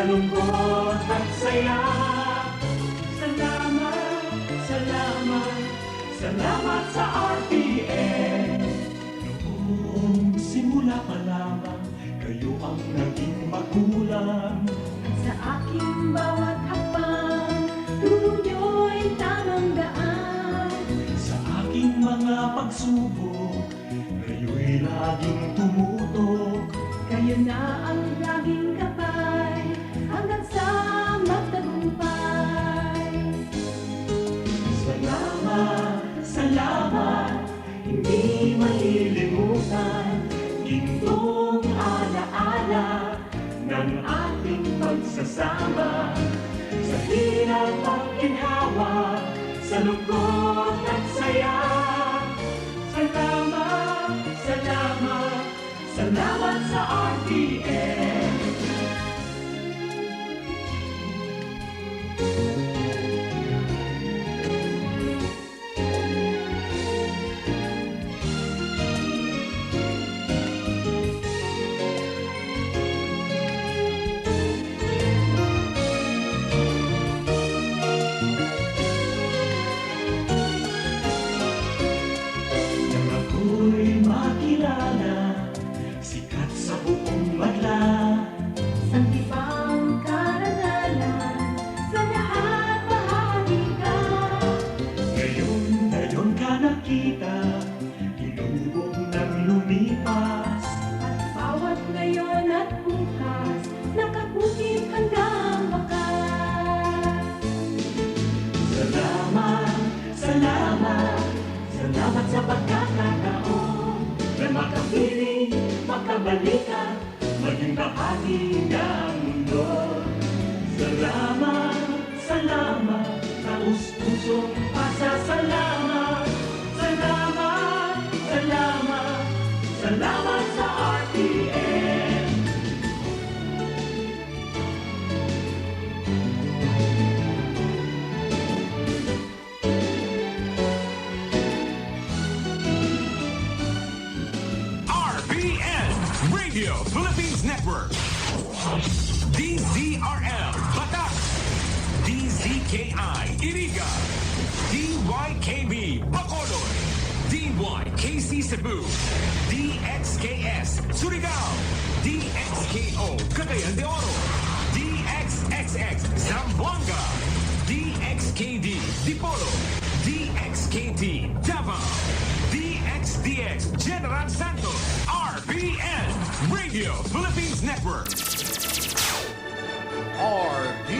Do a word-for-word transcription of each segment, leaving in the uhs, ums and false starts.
Lungkot at saya. Salamat, salamat, salamat sa R T N. Noong simula pa lamang, kayo ang naging magulang. At sa aking bawat hakbang, turo niyo'y tamang daan. Sa aking mga pagsubok, kayo'y laging tumutok. Kayo na ang laging gabay hanggang sa magtagumpay. Salamat, salamat, hindi malilimutan. Gintong alaala ng ating pagsasama. Sa hirap at ginhawa, sa lungkot at saya. Salamat, salamat, salamat sa R T N. Nang ako'y makilala, sikat sa buong madla. Santi pang karangalan, sa lahat bahagi ka. Ngayon, ngayon ka nakita, tinubong nang lumipas. At bawat ngayon at bukas, nakabukid hanggang wakas. Salamat, salamat, salamat sa pagkakataon na makapiling, makabalikan, maging bahagi ng mundo. Salamat, salamat, taos pusong pasasalamat. Salamat, salamat, salamat sa R T N. R P N, Radio Philippines Network. D Z R L, Batac. D Z K I, Iriga. D Y K B, Bacolod. D Y K C Cebu. D X K S, Surigao. D X K O, Cagayan de Oro. D X X X, Zamboanga. D X K D, Dipolog. D X K T, Davao. D X D X, General Santos. R P N, Radio Philippines Network. R P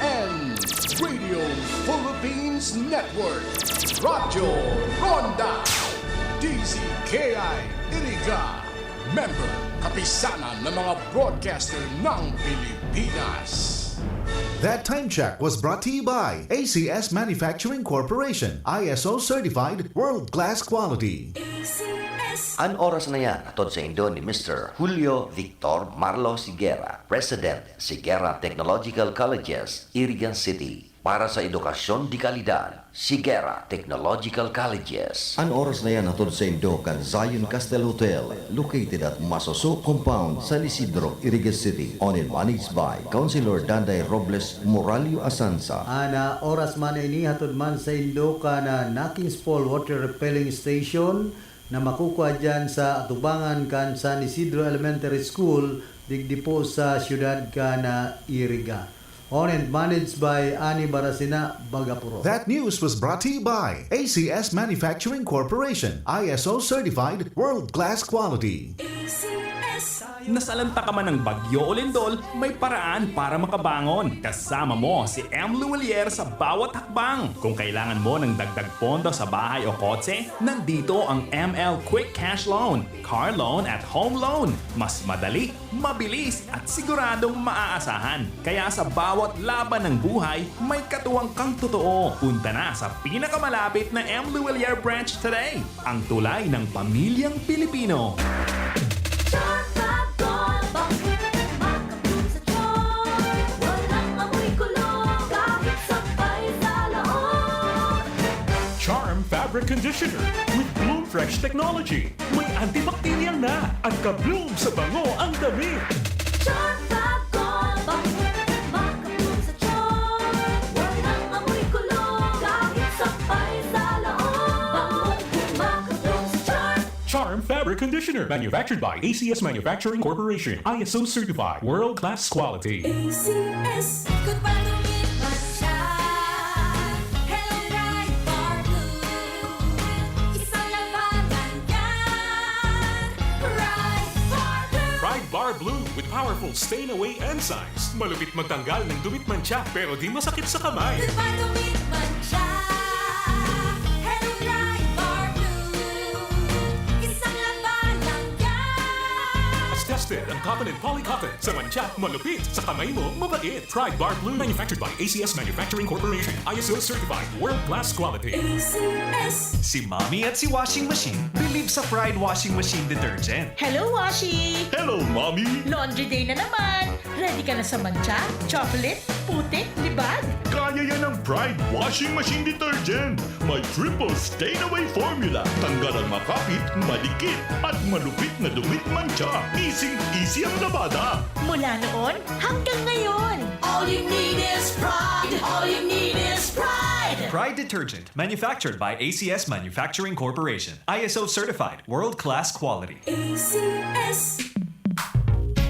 N, Radio Philippines Network. Radyo Ronda. D Z K I, Iriga. Member, Kapisanan ng mga Broadcaster ng Pilipinas. That time check was brought to you by A C S Manufacturing Corporation, I S O certified, world-class quality. A C S. An oras na yan, hatod saindo ni Mister Julio Victor Marlo Sigera, President, Sigera Technological Colleges, Iriga City. Para sa edukasyon de kalidad, Sigera Technological Colleges. An oras na yan hatod saindo kan Zion Castel Hotel, located at Masoso Compound, San Isidro, Iriga City. Owned and managed by Councilor Danday Robles Moralio Asansa. An, ah, oras man na ini hatod man saindo kan, ah, Nakins Fall Water Repelling Station na makukua diyan sa atubangan kan San Isidro Elementary School, digdi po sa siyudad kan, ah, Iriga. Owned and managed by Ani Barasina Bagapuro. That news was brought to you by A C S Manufacturing Corporation, I S O certified, world-class quality. A C S. Nasalanta ka man ng Bagyo o Lindol, may paraan para makabangon. Kasama mo si M. Luwilier sa bawat hakbang. Kung kailangan mo ng dagdag pondo sa bahay o kotse, nandito ang M L Quick Cash Loan, Car Loan at Home Loan. Mas madali, mabilis at siguradong maaasahan. Kaya sa bawat laban ng buhay, may katuwang kang totoo. Punta na sa pinakamalapit na M. Luwilier branch today. Ang tulay ng pamilyang Pilipino. Charm Fab Gold, bakit makabloom sa Charm? Walang amoy kulog, kahit sabay sa loob. Charm Fabric Conditioner with Bloom Fresh Technology. May antibacterial na at ka-bloom sa bango ang damit. Charm Fab Gold, bakit Manufactured by A C S Manufacturing Corporation, I S O certified, world class quality. A C S. Goodbye, Domingo. Pride Bar Blue with powerful stain away enzymes. Malupit magtanggal ng dumi't mantsa, pero di masakit sa kamay. Goodbye, dumi't mantsa. Hello, Pride Bar Blue. Isang laba lang yan. Tested ang cotton and polycotton. Sa mantsa, malupit. Sa kamay mo, mabait. Pride Bar Blue, manufactured by A C S Manufacturing Corporation. I S O certified, world class quality. A C S. Si Mommy at si Washing Machine believe sa Pride Washing Machine Detergent. Hello, Washi! Hello, Mommy! Laundry day na naman! Ready ka na sa mantsa, chocolate, putik, libag? Kaya yan ng Pride Washing Machine Detergent. May triple stain away formula. Tanggal ang makapit, madikit, at malupit na dumi't mantsa. Easy-easy ang labada. Mula noon hanggang ngayon. All you need is Pride. All you need is Pride. Pride Detergent, manufactured by A C S Manufacturing Corporation. I S O certified, world-class quality. A C S.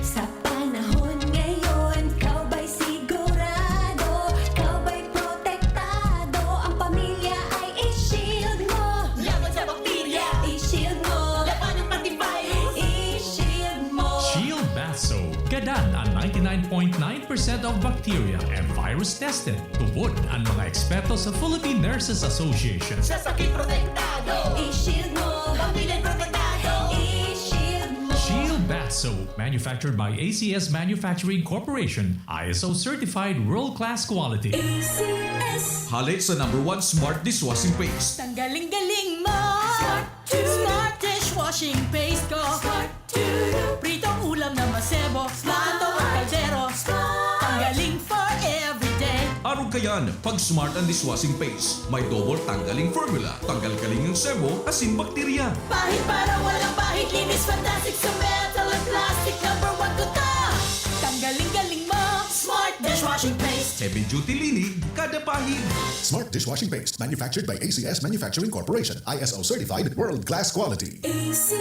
Sa panahon ngayon, ikaw ba'y sigurado? Ikaw ba'y protektado? Ang pamilya ay i-shield mo. Laban sa bakterya, i-shield mo. Labanan pati virus, i-shield mo. Shield Bath Soap. Gadan ang ninety-nine point nine percent of bacteria and virus tested. Tubod ang mga eksperto sa Philippine Nurses Association. Sa sakit protektado, i-shield mo. Pamilya protektado, i-shield mo. Shield Bath Soap, manufactured by A C S Manufacturing Corporation, I S O certified, world-class quality. A C S. Hale sa number one smart dishwashing paste. Tanggaling-galing mo! Smart Smart dishwashing paste ko. Smart Pritong ulam na masebo. Smart ang kaldero. Ang galing for everyday. Arog kayan, pag Smart ang dishwashing paste, may double tanggaling formula. Tanggal-galing ang sebo, asin bakterya. Pahid para walang bahid. Linis fantastic sa metal at plastic. Number one ko to. Tanggaling-galing mo. Smart dishwashing paste. Heavy duty linig, kada pahid. Smart dishwashing paste, manufactured by A C S Manufacturing Corporation, I S O certified, world class quality. A C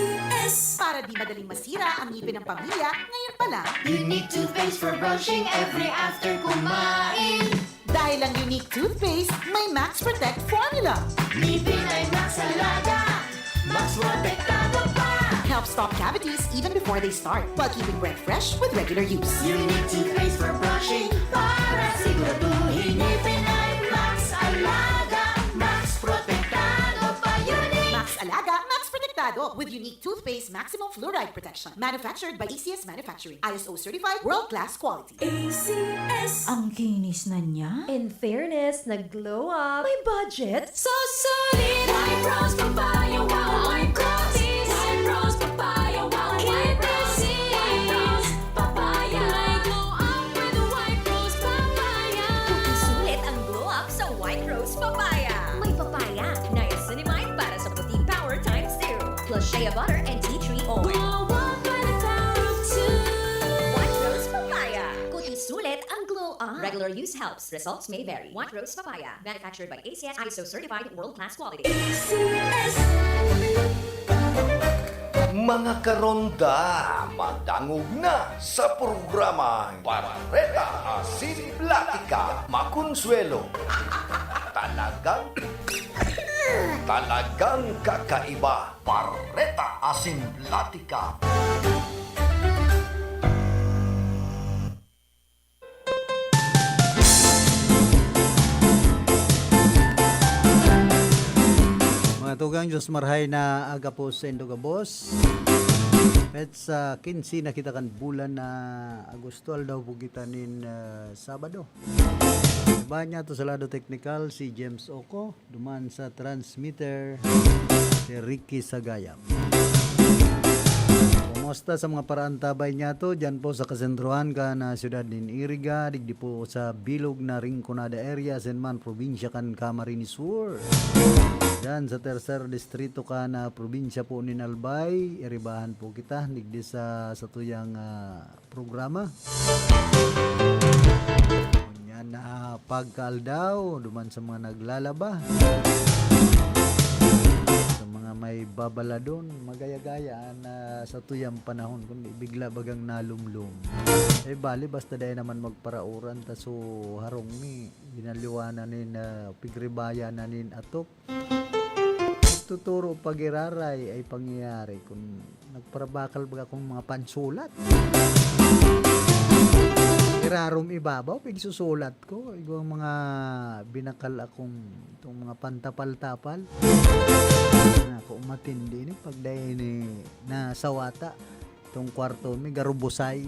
S. Para di madaling masira ang ngipin ng pamilya, ngayon pa lang. Unique toothpaste for brushing every after kumain. Dahil ang Unique toothpaste may Max Protect formula. Ngipin ay Max Alaga, Max Protektado pa. Help stop cavities even before they start, while keeping breath fresh with regular use. Unique toothpaste for brushing para siguraduhin ngipin ay Max Alaga, Max Protektado pa. Unique. Max Alaga, Max Protektado with Unique toothpaste maximum fluoride protection. Manufactured by A C S Manufacturing. I S O certified, world class quality. A C S. Ang kinis na niya. In fairness, nag-glow up. May budget. So solid. White Rose Papaya, wow, white rose. White Rose Papaya, wow, white rose. White Rose Papaya. May glow up with White Rose Papaya. Puti sulit ang glow up sa White Rose Papaya. May papaya, niacinamide para sa puti power times two. Plus shea butter and tea tree oil. Glow up by the power of two. White Rose Papaya. Puti sulit ang glow up. Regular use helps. Results may vary. White Rose Papaya. Manufactured by A C S, I S O certified, world class quality. A C S. Mga karonda, madangog na sa programang Bareta Asin Platika, Makonsuelo. Talagang, talagang kakaiba. Bareta Asin Platika. Mga tugang, Diyos marhay na aga po sa indo gabos. Petsa quince na kita kan bulan na Agosto, aldaw po kita nin, ah, Sabado. Iba niya to sa lado teknikal, si James Oco. Duman sa transmitter, si Ricky Sagayam. Kumusta sa mga paraantabay niyato, diyan po sa kasentruhan kan, ah, siyudad nin Iriga, digdi po sa bilog na Rinconada area, asin man probinsya kan Camarines Sur. Diyan sa tercer distrito kan, ah, probinsya po nin Albay, iribahan po kita, digdi sa, sa tuyang, ah, programa. Ngunyan na pagkaaldaw, duman sa mga naglalaba, sa mga may babaladon, magaya-gaya na satuyang panahon, kundi bigla bagang nalumlom. Eh, bali, basta dai naman magparauran, ta so harong mi, ginaliwanan nin, ah, pigribayan na nin atop. Tuturo pag iraray ay pangyayari kun nagparabakal baga akong mga pansulat. Irarom ibabaw, pigsusulat ko. Igwang mga binakal akong, itong mga pantapal-tapal. Naku, matindi ni pagdaini na sawata. Itong kwarto mi, garubusay.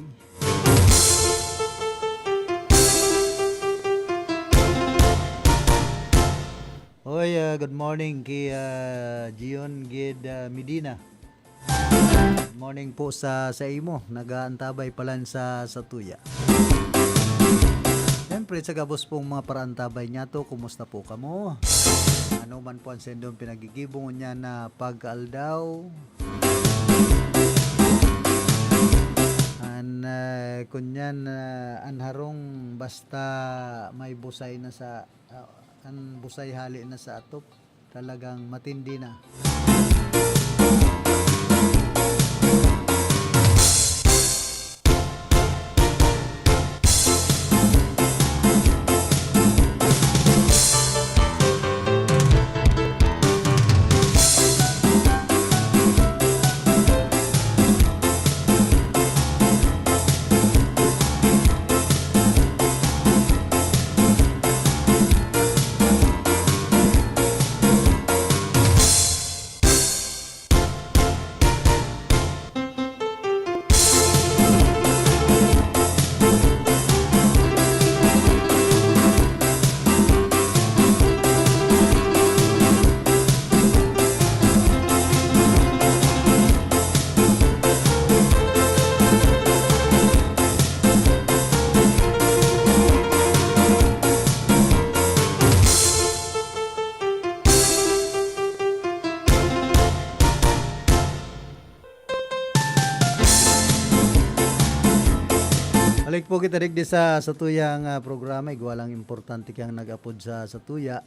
Oy, ah, good morning ki, ah, Gion Gid, ah, Medina. Good morning po sa, sa imo. Nag-aantabay palan sa, sa tuya. Siyempre, sa gabos pong mga paraantabay niya to, kumusta po kamo? Ano man po ang sendong pinagigibong niya na pag-aldaw? An, ah, kunyan, ah, an harong basta may busay na sa, ah, an busay hali na sa atop, talagang matindi na. Balik po kita digdi sa, sa tuyang, ah, programa. Igwa lang importante kang nag-apod sa, sa tuya.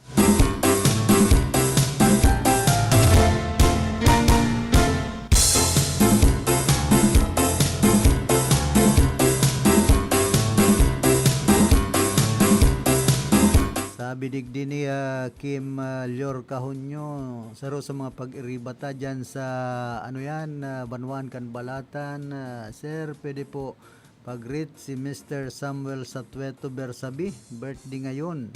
Sabi digdi ni, ah, Kim, ah, Lior Kahunyo, saro sa mga pag-iriba ta dyan sa, ano yan, ah, Banwaan kan Balatan. Ah, sir, pwede po pag-greet si Mister Samuel Satueto Bersabi, birthday ngayon.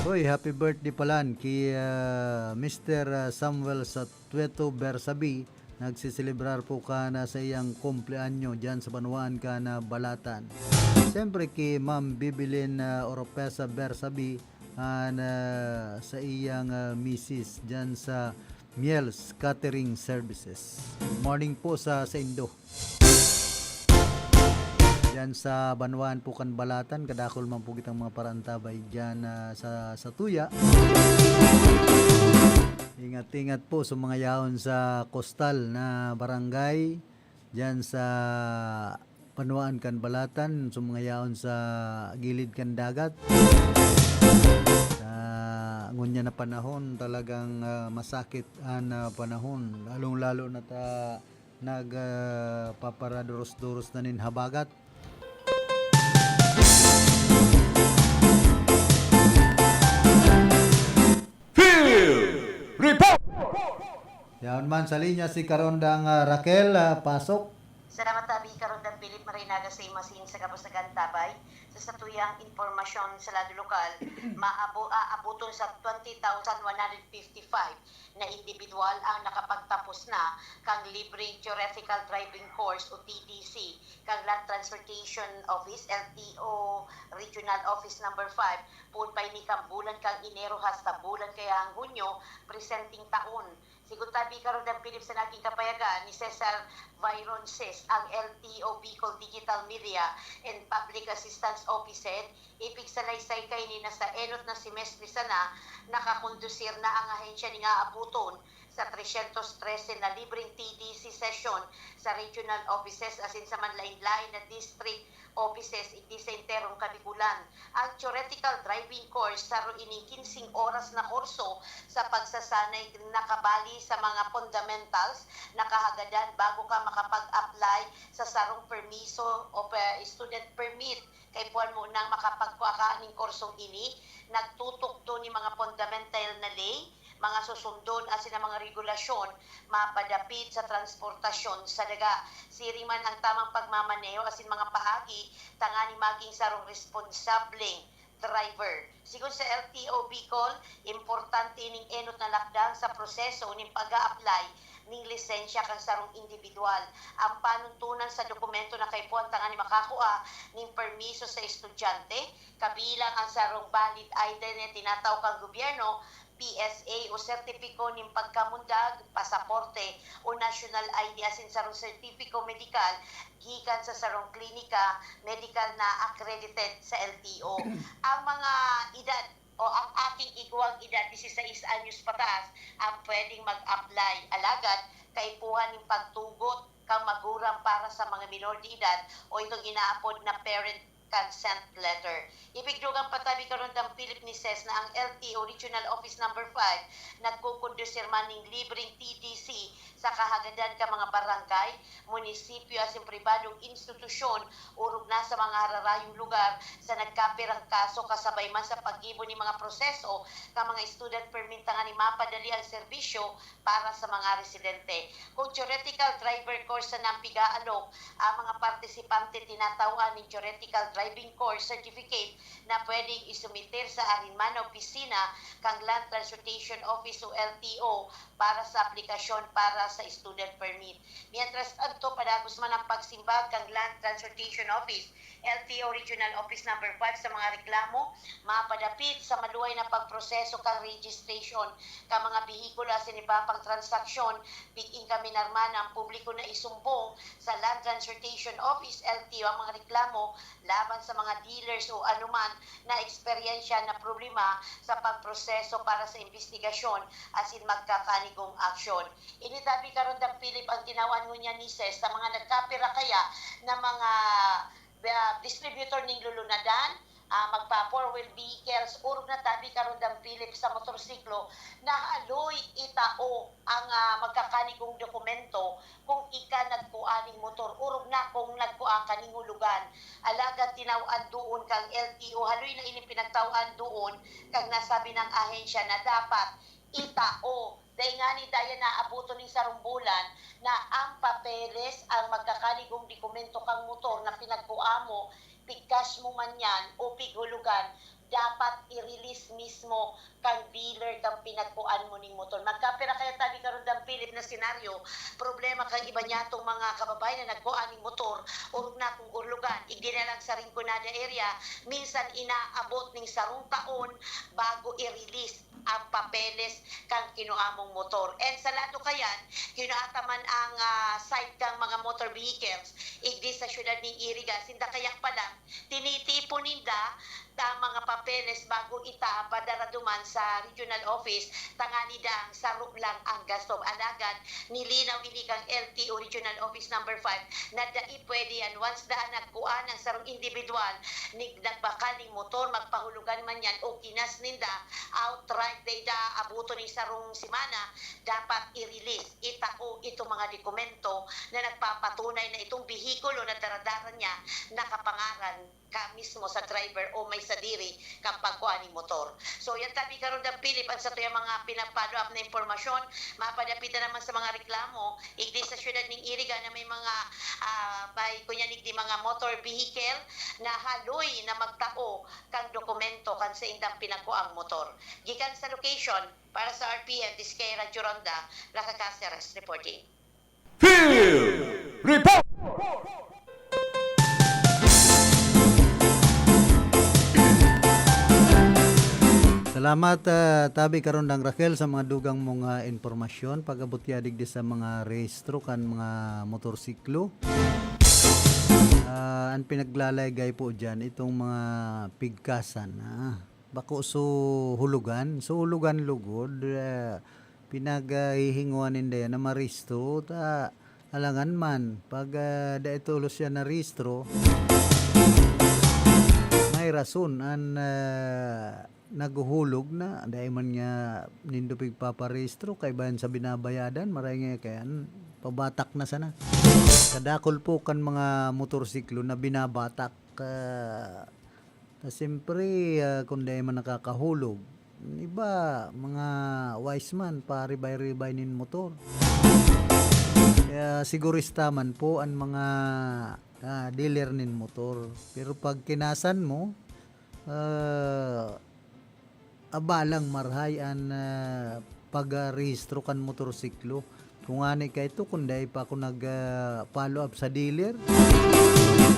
Hoy, happy birthday palan ki, ah, Mister, ah, Samuel Satueto Bersabi. Nagseselebrar po kan sa iyang kumpleanyo diyan sa Banwaan kan Balatan. Siyempre ki Ma'am Bibilin, ah, Oropesa Bersabi, an, ah, sa iyang, ah, misis diyan sa Miels Catering Services. Morning po sa, sa indo. Diyan sa Banwaan po kan Balatan, kadakul man po kitang mga paraantabay diyan, ah, sa, sa tuya. Ingat-ingat po sa mga yaon sa kostal na barangay, diyan sa Banwaan kan Balatan, sa mga yaon sa gilid kan dagat. Sa ngunyan na panahon, talagang, ah, masakit an, ah, panahon, lalong-lalo na ta nag, ah, paparaduros-duros na nin habagat. Field Report! Yaon man sa linya si Karondang, ah, Raquel, ah, pasok. Salamat tabi, Karondang Philip Marinaga sa imasin sa gabos na gantabay. Sa satuyang impormasyon sa lado lokal, maabo-, aaboton sa twenty thousand one hundred fifty-five na indibidwal ang nakapagtapos na kan libreng theoretical driving course o T D C kan Land Transportation Office, L T O Regional Office Number five, poon pa ini kan bulan kan Enero hasta bulan kaya ang Hunyo, presenteng taon. Sigon tabi, Karondang Philip, sa naging kapayagan ni Cesar Vironses, ang L T O Bicol Digital Media and Public Assistance Office Head, ipigsalaysay kaini na sa enot na semestre sana, nakakondusir na ang ahensya ning aaboton sa tresyentos trese na libreng T D C session sa regional offices asin sa manlain-lain na district offices igdi sa enterong Kabikulan. Ang theoretical driving course, saro ining kinseng oras na kurso sa pagsasanay na kabali sa mga fundamentals na kahagadan bago ka makapag-apply sa sarong permiso o pe-, student permit. Kaipuhan mo nang makapagkua ka ning kursong ini, nagtutukdo ni mga fundamental na ley, mga susundon asin ang mga regulasyon mapadapit sa transportasyon sa daga. Siring man ang tamang pagmamaneho asin mga paagi tanganing magin sarong responsableng driver. Sigon sa L T O Bicol, importante ining enot na lakdang sa proseso nin pag-a-apply ning lisensya kan sarong indibidwal. Ang panuntunan sa dokumento na kaipuhan tanganing makakua nin permiso sa estudyante, kabilang ang sarong valid I D na tinatao kan gobyerno, P S A o sertipiko nin pagkamundag, pasaporte o national I D asin sarong sertipiko medikal gikan sa sarong klinika medikal na accredited sa L T O. Ang mga edad o ang aking igwang edad disisais anyos pataas ang pwedeng mag-apply. Alagad, kaipuhan nin pagtugot kan magurang para sa mga minor de edad o itong inaapod na parent consent letter. Ipigdugang patabi karundang Philip ni Ses na ang L T O Regional Office Number five nagkukondusir man nin libreng T D C sa kahagadan kan mga barangay, munisipyo asin pribadong institusyon, orog na sa mga hararayong lugar sa nagkapirang kaso kasabay man sa paggibo nin mga proseso kan mga student permit tanganing mapadali ang serbisyo para sa mga residente. Kung theoretical driver course sana ang pig-aalok, ang mga partisipante tinatawan nin theoretical driving course certificate na pwedeng isumiter sa arin man na opisina kan Land Transportation Office o L T O para sa aplikasyon para sa student permit. Mientras tanto, padagos man ang pagsimbag kan Land Transportation Office, L T O Regional Office Number five sa mga reklamo mapadapit sa maluhay na pagproseso kan registration kan mga behikulo asin iba pang transaksyon. Pig-encaminar man ang publiko na isumbong sa Land Transportation Office, L T O, ang mga reklamo laban sa mga dealers o anuman na eksperyensya na problema sa pagproseso para sa imbestigasyon asin magkakanigong aksyon. Ini tabi karundang Philip ang tinawan ngunyan ni Ses sa mga nagkapira kaya na mga, ah, distributor nin lulunadan, ah, magpa-four wheel vehicles, orog na tabi karundang Philip sa motorsiklo na haloy itao ang, ah, magkakanigong dokumento kung ika nagkua ning motor, orog na kung nagkua ka ning hulugan. Alagad tinaw-an doon kang L T O, haloy na ini pinagtaw-an doon kang nasabi ng ahensya na dapat itao. Dai ngani daya naaboton ning sarong bulan na ang papeles ang magkakanigong dokumento kang motor na pinagkua mo, pigkas mo man yan o pighulugan, dapat i-release mismo kang dealer kang pinagkuan mo ning motor. Magkapira kaya tabi karundang Philip na senaryo, problema kang iba niyatong mga kababayan na nagkuan ning motor, orog na kung orlogan, igdi na lang sa Rinconada area, minsan inaabot ning sarong taon bago i-release ang papeles kan kinua mong motor. And sa lado kayan, kinua ta man ang, ah, side kang mga motor vehicles, igdi sa siyudad ning Iriga, sinda kaya pala, tinitipon ninda ta mga papeles bago ita padara duman sa regional office, tanganing dang saro lang ang gasto. Alagad, nilinaw ini kang L T O Regional Office Number five na dai pwede yan. Once daan nagkuan ang sarong individual, nig-, nagbakal ning motor, magpahulugan man yan o kinas ninda, outright, dai da abuton ning sarong semana, dapat i-release, itao itong mga dokumento na nagpapatunay na itong behikulo na daradara niya nakapangaran ka mismo sa driver o may sadiri kan pagkuha ning motor. So, yan tabi karundang Philip ang satuyang mga pina-follow up na impormasyon. Mapadapit na naman sa mga reklamo, igdi sa siyudad ning Iriga na may mga, ah, may kunya nigdi mga motor vehicle na haloy na magtao kan dokumento kan saindang pinagkuang motor. Gikan sa location, para sa R P N, this kay Radyo Ronda, Raca Caceres reporting. Field Report! Salamat, ah, tabi karundang Raquel, sa mga dugang mong, ah, impormasyon. Pag-abot ya digdi sa mga rehistro kan mga motorsiklo. Ah, ang pinaglalaygay po diyan, itong mga pigkasan, ah, bako so hulugan. So hulugan lugod, ah, pinaghihinguan ninda yan na marehistro, ta alangan man, pag, ah, dai tolos siya narehistro, may rason an, ah, naghuhulog na, dai man niya nindo pigpaparehistro, kaiba yan sa binabayadan, maray nga kaya, pabatak na sana. Kadakul po kan mga motorsiklo na binabatak, ah, ta siyempre, ah, kung dai man nakakahulog, iba, mga wise man, paribay-ribay nin motor. Kaya sigurista man po an mga, ah, dealer nin motor. Pero pag kinasan mo, ah, abalang marhay an, ah, pagrehistro kan motorsiklo. Kung ani kaito, kung dai pa ako nag, ah, follow up sa dealer,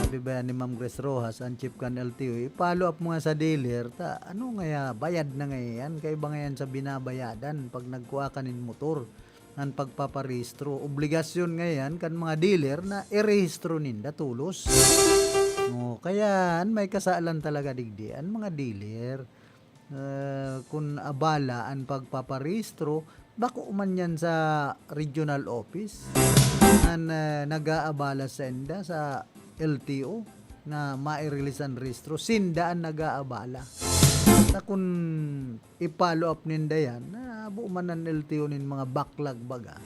sabi ba yan ni Ma'am Grace Rojas, ang chief kan L T O, i-follow up mo nga sa dealer, ta ano ngaya, bayad na ngayan, kaiba ngayan sa binabayadan pag nagkua ka nin motor, ang pagpaparehistro. Obligasyon ngayan kan mga dealer na irehistro ninda tolos. O, kaya an may kasalan talaga digdi, an mga dealer. Ah, kun abala an pagpaparehistro, bako man yan sa regional office an, ah, nag-aabala sainda sa L T O na mai-release an rehistro, sinda an nag-aabala. Ta kun i-follow up ninda yan, habo man an L T O nin mga backlog baga.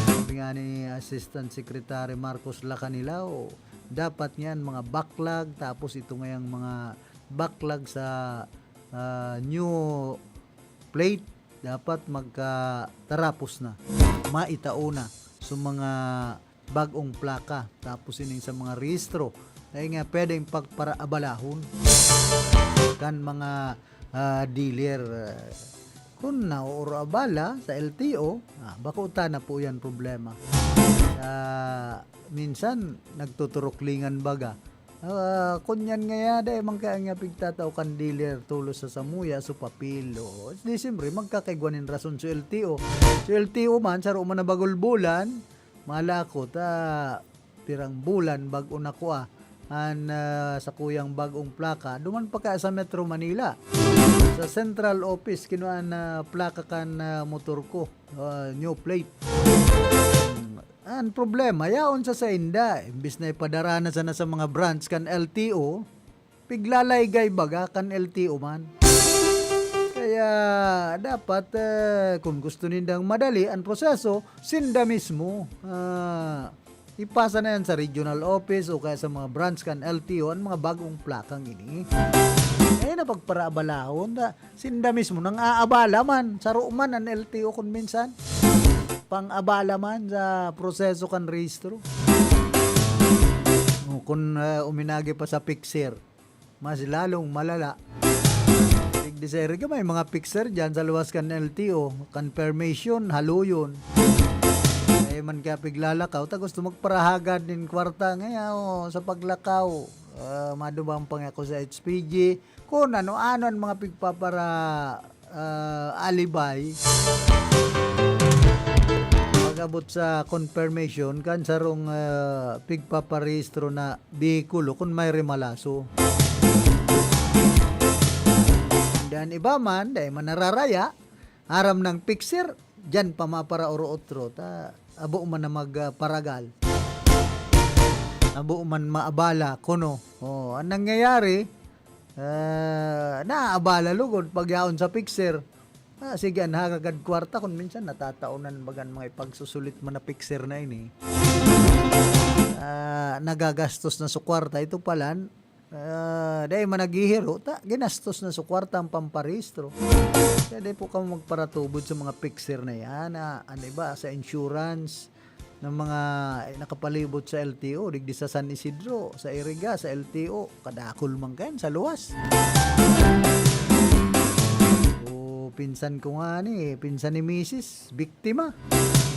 Sabi nga ni Assistant Secretary Marcos Lacanilao, dapat nga an mga backlog, tapos ito ngayang mga backlog sa, ah, new plate, dapat magkatarapos na, maitao na sa mga bag-ong plaka, tapos ining sa mga rehistro, ay nga pwedeng pagparaabalahon kan mga, ah, dealer. Kun naoorabala sa L T O, ah, bako ta na po yan problema. Ah, minsan, nagtuturuklingan baga. Ah, kun yan ngaya, dai man kaya nga pigtatao kan dealer tolos sa samuya, so papel, o, di siyempre, magkakaigwa nin rason so L T O. So L T O man, saro man na bagulbulan, mala ako, ta, pirang bulan, bag-o na kua an, ah, sakuyang bag-ong plaka. Duman pa kaya sa Metro Manila. Sa central office, kinuha na plaka kan, ah, motor ko. Ah, new plate. Hmm, an problema, yaon sa sainda. Imbis na ipadara na sana sa mga branch kan L T O, piglalaygay baga kan L T O man. Kaya dapat, eh, kung gusto nindang madali an proseso, sinda mismo, ah, ipasa na yan sa regional office o kaya sa mga branch kan L T O an mga bagong plakang ini. Kaya na pagparaabalahon, ta sinda mismo nang aabala man, saro man an L T O kun minsan. Pang-abala man sa proseso kan rehistro. O, kun, eh, uminagi pa sa fixer, mas lalong malala. Digdi sa iri ka, may mga fixer diyan sa luwas kan L T O, confirmation, haloyon. Ay man kaya piglalakaw, ta gusto magparahagad nin kwarta ngaya, o, sa paglakaw. Ah, madubang pa nga ako sa H P G, kun ano-ano an mga pigpapara, ah, alibay. Pag-abot sa confirmation, kan sarong, ah, pigpaparehistro na behikulo kun may remalaso. An iba man, dai man nararaya, aram nang fixer, diyan pa maparaoro-otro, ta abo man na mag, ah, paragal. Abo man maabala, kuno. O, an nangyayari, ah, naaabala lugod pag yaon sa fixer. Ah, sige, an hagad kwarta, kun minsan natataonan bagan mga ipagsusulit man na fixer na ini. Ah, nagagastos na sa kwarta. Ito pala, ah, dai man naghihiro, ta ginastos na sa kwarta ang pamparehistro. Kaya dai po kamo magparatubod sa mga fixer na yan, ah, ano iba, sa insurance, ng mga, eh, nakapalibot sa L T O, digdi sa San Isidro, sa Iriga, sa L T O, kadakul man kayan, sa luwas. O, pinsan ko nga ni, pinsan ni misis, biktima.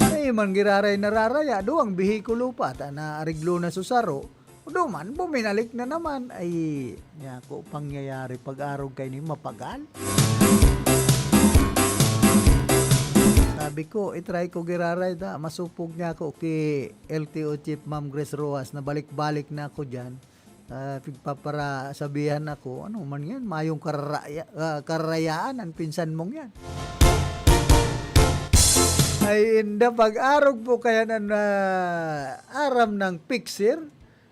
Ay, man giraray nararaya, duwang behikulo pa, ta naariglo na sa saro. Duman, buminalik na naman. Ay, Nako, pangyayari pag-arog kaini mapagal. Sabi ko, i-try ko giraray ta, masupog niya ako ki L T O Chief Ma'am Grace Rojas na balik-balik na ako diyan. Ah, pigpaparasabihan ako, "Ano man yan, mayong kararaya-, ah, kararayaan ang pinsan mong yan." Ay, inda, pag-arog po kaya na, na aram ng fixer,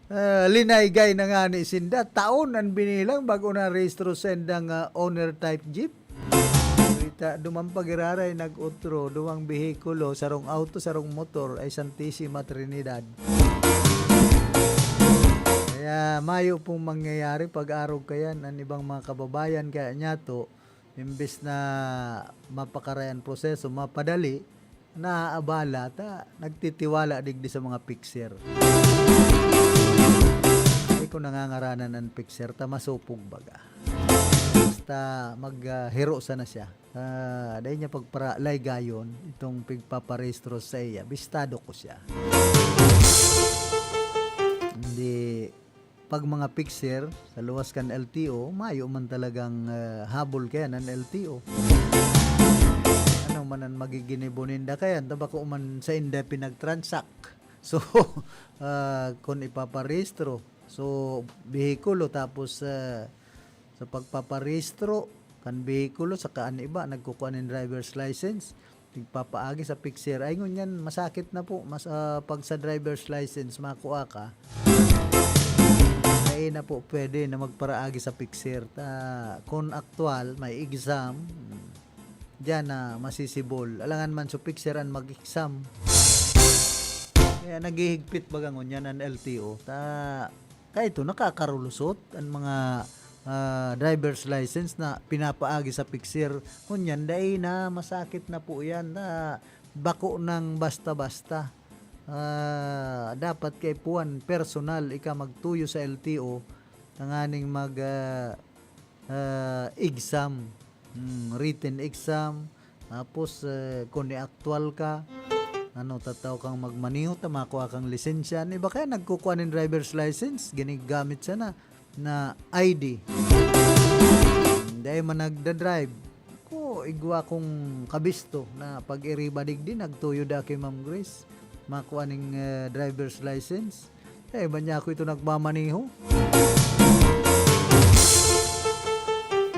ah, linaygay na nga ni sinda. Taon ang binilang bago na rehistro sa indang, ah, owner type jeep. Kita, duman pag-iraray nag-utro, duwang behikulo, sarong auto, sarong motor, ay Santisima Trinidad. Kaya mayo pong mangyayari pag-arog kayan ang ibang mga kababayan kaya nyato, imbes na mapakaray ang proseso, mapadali, naaabala ta, nagtitiwala digdi sa mga fixer. Ay, kung nangangaranan ang fixer, ta masupog baga. Basta mag, ah, hero sana siya. Ah, dahil niya pagparalaygayon, itong pigpaparehistro sa iya, bistado ko siya. Hindi, pag mga fixer, sa luwas kan L T O, mayo man talagang, ah, habol kaya ng L T O. Ano man ang magiginibo ninda kaya, tabako man sa inda pinagtransak. So, ah, kung ipaparehistro, so, behikulo, tapos, ah, sa pagpaparehistro kan behikulo, saka an iba, nagkukuha nin driver's license, nagpapaagi sa fixer. Ay, ngunyan, masakit na po. Mas, ah, pag sa driver's license, makua ka, ay na po pwede na magparaagi sa fixer. Ta, kung aktual, may exam, diyan na masisibol. Alangan man sa fixer ang mag-exam. Kaya naghihigpit baga ngunyan ang L T O. Ta, kaya ito, nakakarulusot ang mga, ah, driver's license na pinapaagi sa fixer. Ngunyan, dai na, masakit na po yan. Na bako ng basta-basta. Ah, dapat kay puwan, personal, ika magtuyo sa L T O, tanganing mag, ah, ah, exam. Hmm, written exam. Tapos, eh, kung ni-aktual ka, ano, tataw kang magmaneho, ta makua kang lisensya. An iba kaya nagkukuha nin driver's license, ginigamit siya na, na I D. Dai man nagda-drive. Ako, igwa kong kabisto na pag-iriba digdi, nagtuyo da kay Ma'am Grace. Makua ning, eh, driver's license. Eh, man niya ako ito nagmamaneho.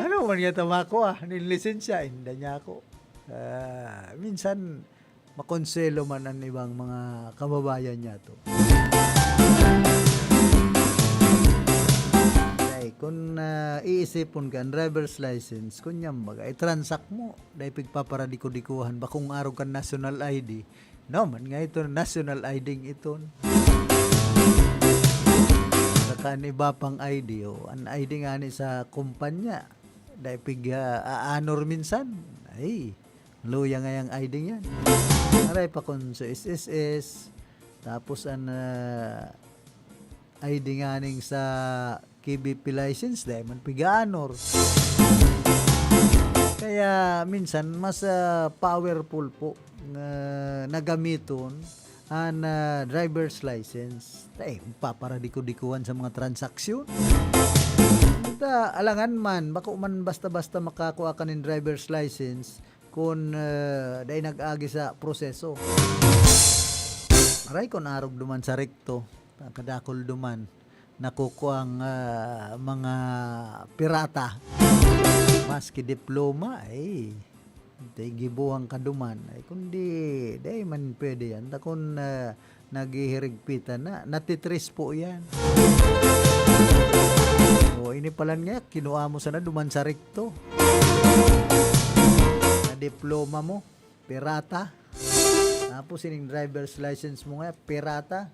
Ano man niya tamako, ah, nin lisensya, inda niya ako. Ah, minsan, makonselo man ang ibang mga kababayan niya to. Ay, kung, ah, iisipon ka, ang driver's license, kunyam baga, i-transact mo, dahil pigpaparadiko-dikuhan, bakong arog kan national I D, no, man nga ito, national I D iton. Saka an iba pang I D, oh, an I D nga ni sa kumpanya, dai pig, ah, aanor minsan. Ay, luya nga yang I D yan. Aray pa kun sa S S S, tapos an, ah, I D nga ning sa K B P license, dai man pigaanor. Kaya minsan, mas, ah, powerful po na, na gamiton an, ah, driver's license. Dai paparadiko-dikuhan sa mga transaksyon. Ta, alangan man, bako man basta-basta makakua ka nin driver's license kun, ah, dai nag-agi sa proseso. Aray, kun arog duman sa rekto, kadakul duman nakukuang, ah, mga pirata. Maski diploma, ay, tay gibuhang ka duman. Ay, kundi, dai man pwede yan. Ta kun, ah, naghihirigpitan na, natitres po yan. O, ini palan nga, kinua mo sana duman sa rekto. Na diploma mo, pirata. Tapos, ining driver's license mo nga, pirata.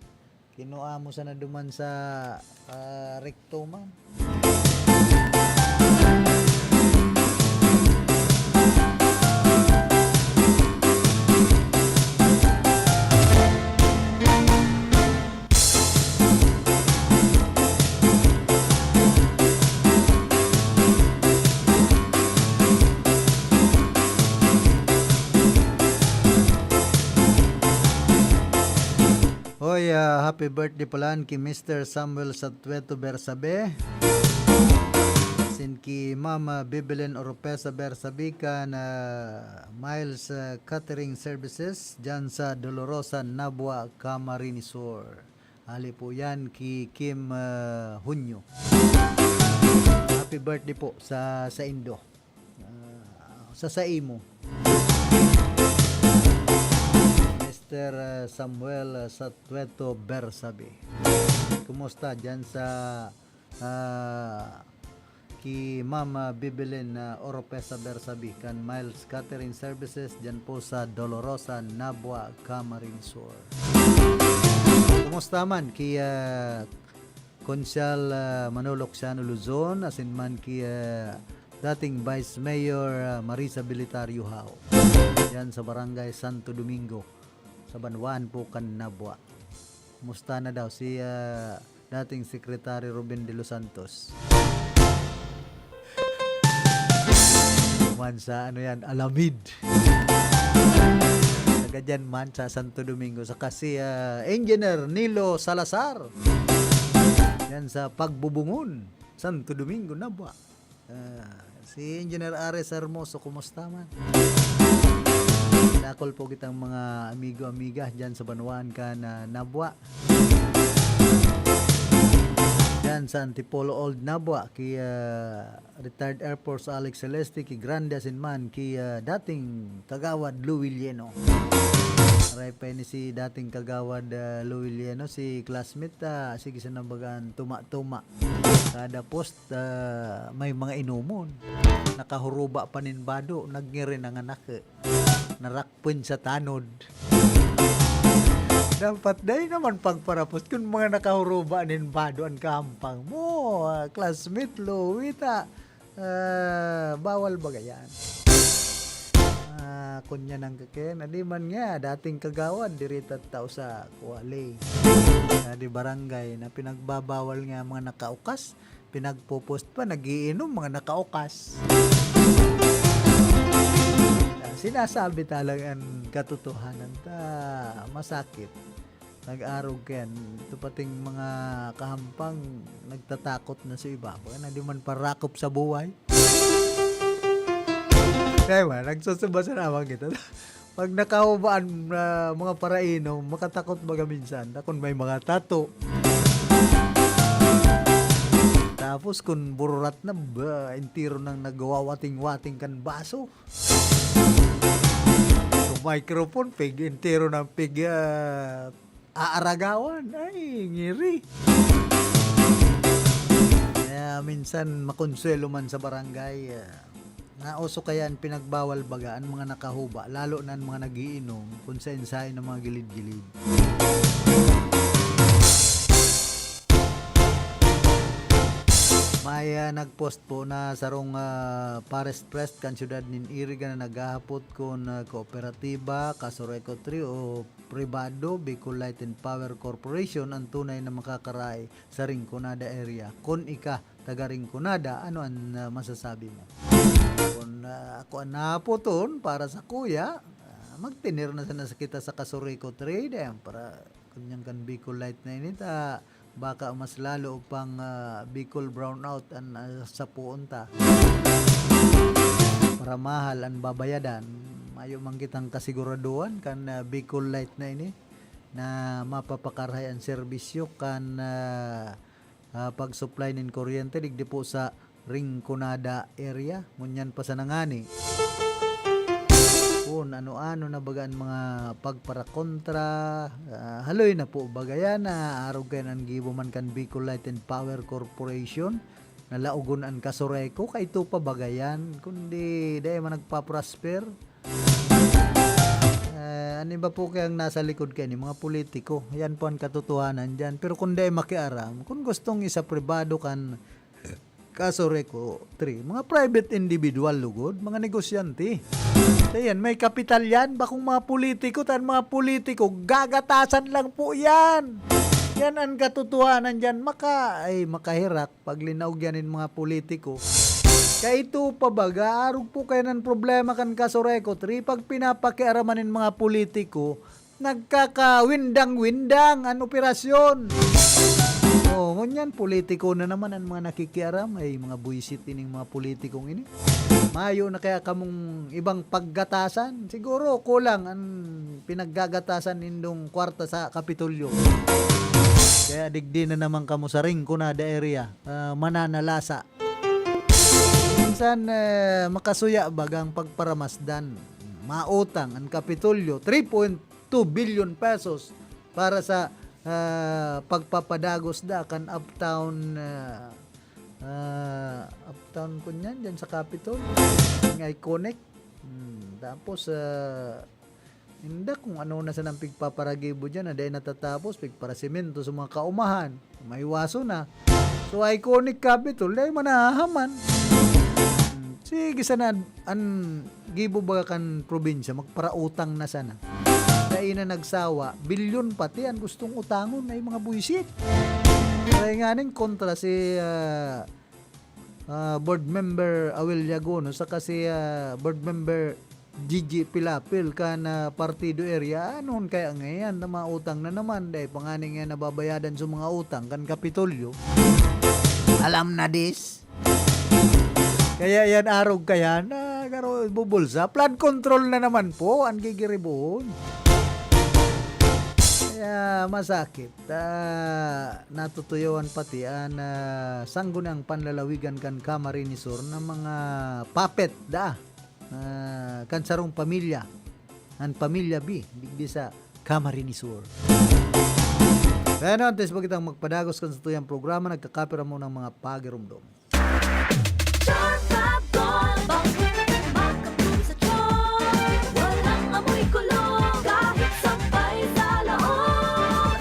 Kinua mo sana duman sa, ah, rekto man. Hoy, ah, happy birthday palan ki Mister Samuel Satueto Bersabe. Asin ki Mama Bibelen Oropesa Bersabe kan, ah, Miles, ah, Catering Services, dyan sa Dolorosa, Nabua, Camarines Sur. Hali po yan ki Kim, ah, Hunyo. Happy birthday po sa, sa indo. Ah, sa, sa imo. Sir, ah, Samuel, ah, Satueto Bersabi. Kumusta diyan sa, ah, ki Ma'am, ah, Bibelin, ah, Oropesa Bersabi kan Miles Catering Services diyan po sa Dolorosa, Nabua, Camarines Sur? Kumusta man ki, ah, Konsehal, ah, Manolo Xiano Luzon, asin man ki, ah, dating Vice Mayor, ah, Marisa Bilitario Hao, diyan sa Barangay Santo Domingo, sa banwaan po kan Nabua. Kumusta na daw si, ah, dating Secretary Ruben De Los Santos? Man sa, ano yan, Alamid. Taga dyan man sa Santo Domingo. Saka si, ah, Engineer Nilo Salazar. Yan sa Pagbubungon, Santo Domingo, Nabua. Ah, si Engineer Ares Hermoso, kumusta man? Dakol po kitang mga amigo-amiga dyan sa banwaan kan, ah, Nabua. Dyan sa Antipolo Old Nabua, ki, ah, retired Air Force Alex Celeste, ki Grande asin man, ki, ah, dating Kagawad Louie Lieno. Aray pa ini si dating Kagawad, ah, Louie Lieno, si classmate, ah, sige sa nabagaan, tuma-tuma. Kada post, ah, may mga inomon. Nakahuruba pa nin bado, nagngiri na nga nake. Narakpon sa tanod. Dapat dai naman pagparapos kun mga nakahuruba nin bado an kahampang mo, ah, classmate, Louie, ta. Ah, bawal baga yan? Ah, kunya nang kaken, adi man nga, dating kagawad, diri tattao sa Kuwali. Ah, di barangay, na pinagbabawal nga mga nakaukas, pinagpo-post pa, nagiinom, mga nakaukas. Ah, sinasabi talang an katotohanan ta, masakit. Nag-arog kayan. Ito pating mga kahampang, nagtatakot na sa iba. Baka na di man parakop sa buhay. Kaya ba, nagsusuba sa naman kita. Pag nakahubaan na mga paraino, makatakot baga minsan. Na kung may mga tato. Tapos kung bururat na, ba, entero nang nagwawating-wating kan baso. Kung microphone, pig, entero ng pig, ah, aaragawan. Ay, ngiri. Kaya minsan makonsuelo man sa barangay, ah, nauso kaya an pinagbawal baga an mga nakahuba, lalo na an mga nagiinom, kung saen-saen na mga gilid-gilid. May, ah, nag-post po na sarong, ah, Pares Press kan siyudad nin Iriga na naghahapot kun, ah, kooperatiba, Casureco Three o pribado, Bicol Light and Power Corporation, ang tunay na makakarahay sa Rinconada area. Kun ika taga Rinconada, ano an, ah, masasabi mo? Kun, ah, ako an nahapoton para sa kuya, ah, magtener na sana kita sa Casureco Three, dayan para kunyan kan Bicol Light na ini ta, baka mas lalo pang, ah, Bicol brownout an, ah, sapoon ta. Para mahal an babayadan, mayo man kitang kasiguraduhan kan, ah, Bicol Light na ini na mapapakarahay an serbisyo kan, ah, ah, pag-supply nin kuryente digdi po sa Rinconada area. Ngunyan pa sana ngani, kun ano-ano na baga an mga pagparakontra, ah, haloy na po baga yan, na arog kayan an gibo man kan Bicol Light and Power Corporation, na laogon an Casureco, kaito pa baga yan, kundi dai man nagpa-prosper. Eh, an iba po kayang nasa likod kaini, mga politiko. Yan po an katotohanan diyan. Pero kung dai makiaram, kung gustong isapribado kan Casureco Three, mga private individual lugod, mga negosyante. Kaya yan, may kapital yan, bakong mga politiko, tan mga politiko, gagatasan lang po yan. Yan an katotohanan diyan. Maka, ay, makaherak pag linaog yan nin mga politiko. Kaito pa baga, arog po kayan an problema kan Casureco Three, pag pinapakiaraman nin mga politiko, nagkakawindang-windang an operasyon. Oh, ngunyan, politiko na naman an mga nakikiaram. Ay, mga buwisit ining mga politikong ini. Mayo na kaya kamong ibang paggatasan? Siguro kulang an pinaggagatasan nindong kwarta sa Kapitolyo. Kaya digdi na naman kamo sa Rinconada area, ah, mananalasa. Minsan, eh, makasuya bagang pagparamasdan. Mautang an Kapitolyo, three point two billion pesos para sa, ah, pagpapadagos da kan uptown, ah, ah, uptown kunyan, dyan sa Capitol. Ang iconic. Hmm, tapos, ah, inda kung ano na sanang pigpaparagibo dyan na dai natatapos, pigparasemento sa mga kaumahan. Maiwaso na. So, iconic Capitol, dai manahahaman. Hmm, sige sana, an gibo baga kan probinsya, magparautang na sana. Dai na nagsawa, bilyon pati an gustong utangon, ay mga buwisit. Kaya nga ning kontra si, ah, ah, Board Member Awel Yagono saka si, ah, Board Member Gigi Pilapil kan, ah, Partido Area. Anon kaya ngayan na mautang na naman? Dai pa ngani ngayan nababayadan sa mga utang kan Kapitolyo. Alam na dis. Kaya yan, arog kaya na, garo, ibubulsa. Flood control na naman po, ang gigiribuhon. Kaya masakit. Ah, natutuyawan pati an, ah, sangguniang panlalawigan kan Camarines Sur na mga puppet da, ah, kan sarong pamilya, an Pamilya B, digdi sa Camarines Sur. Kaya no, antes pa kitang magpadagos kan satuyang programa, nagkakape ra munang mga pagiromdom. Charm Fab Gold, bangong makabloom sa charm. Walang amoy kulog, kahit sampay sa laog.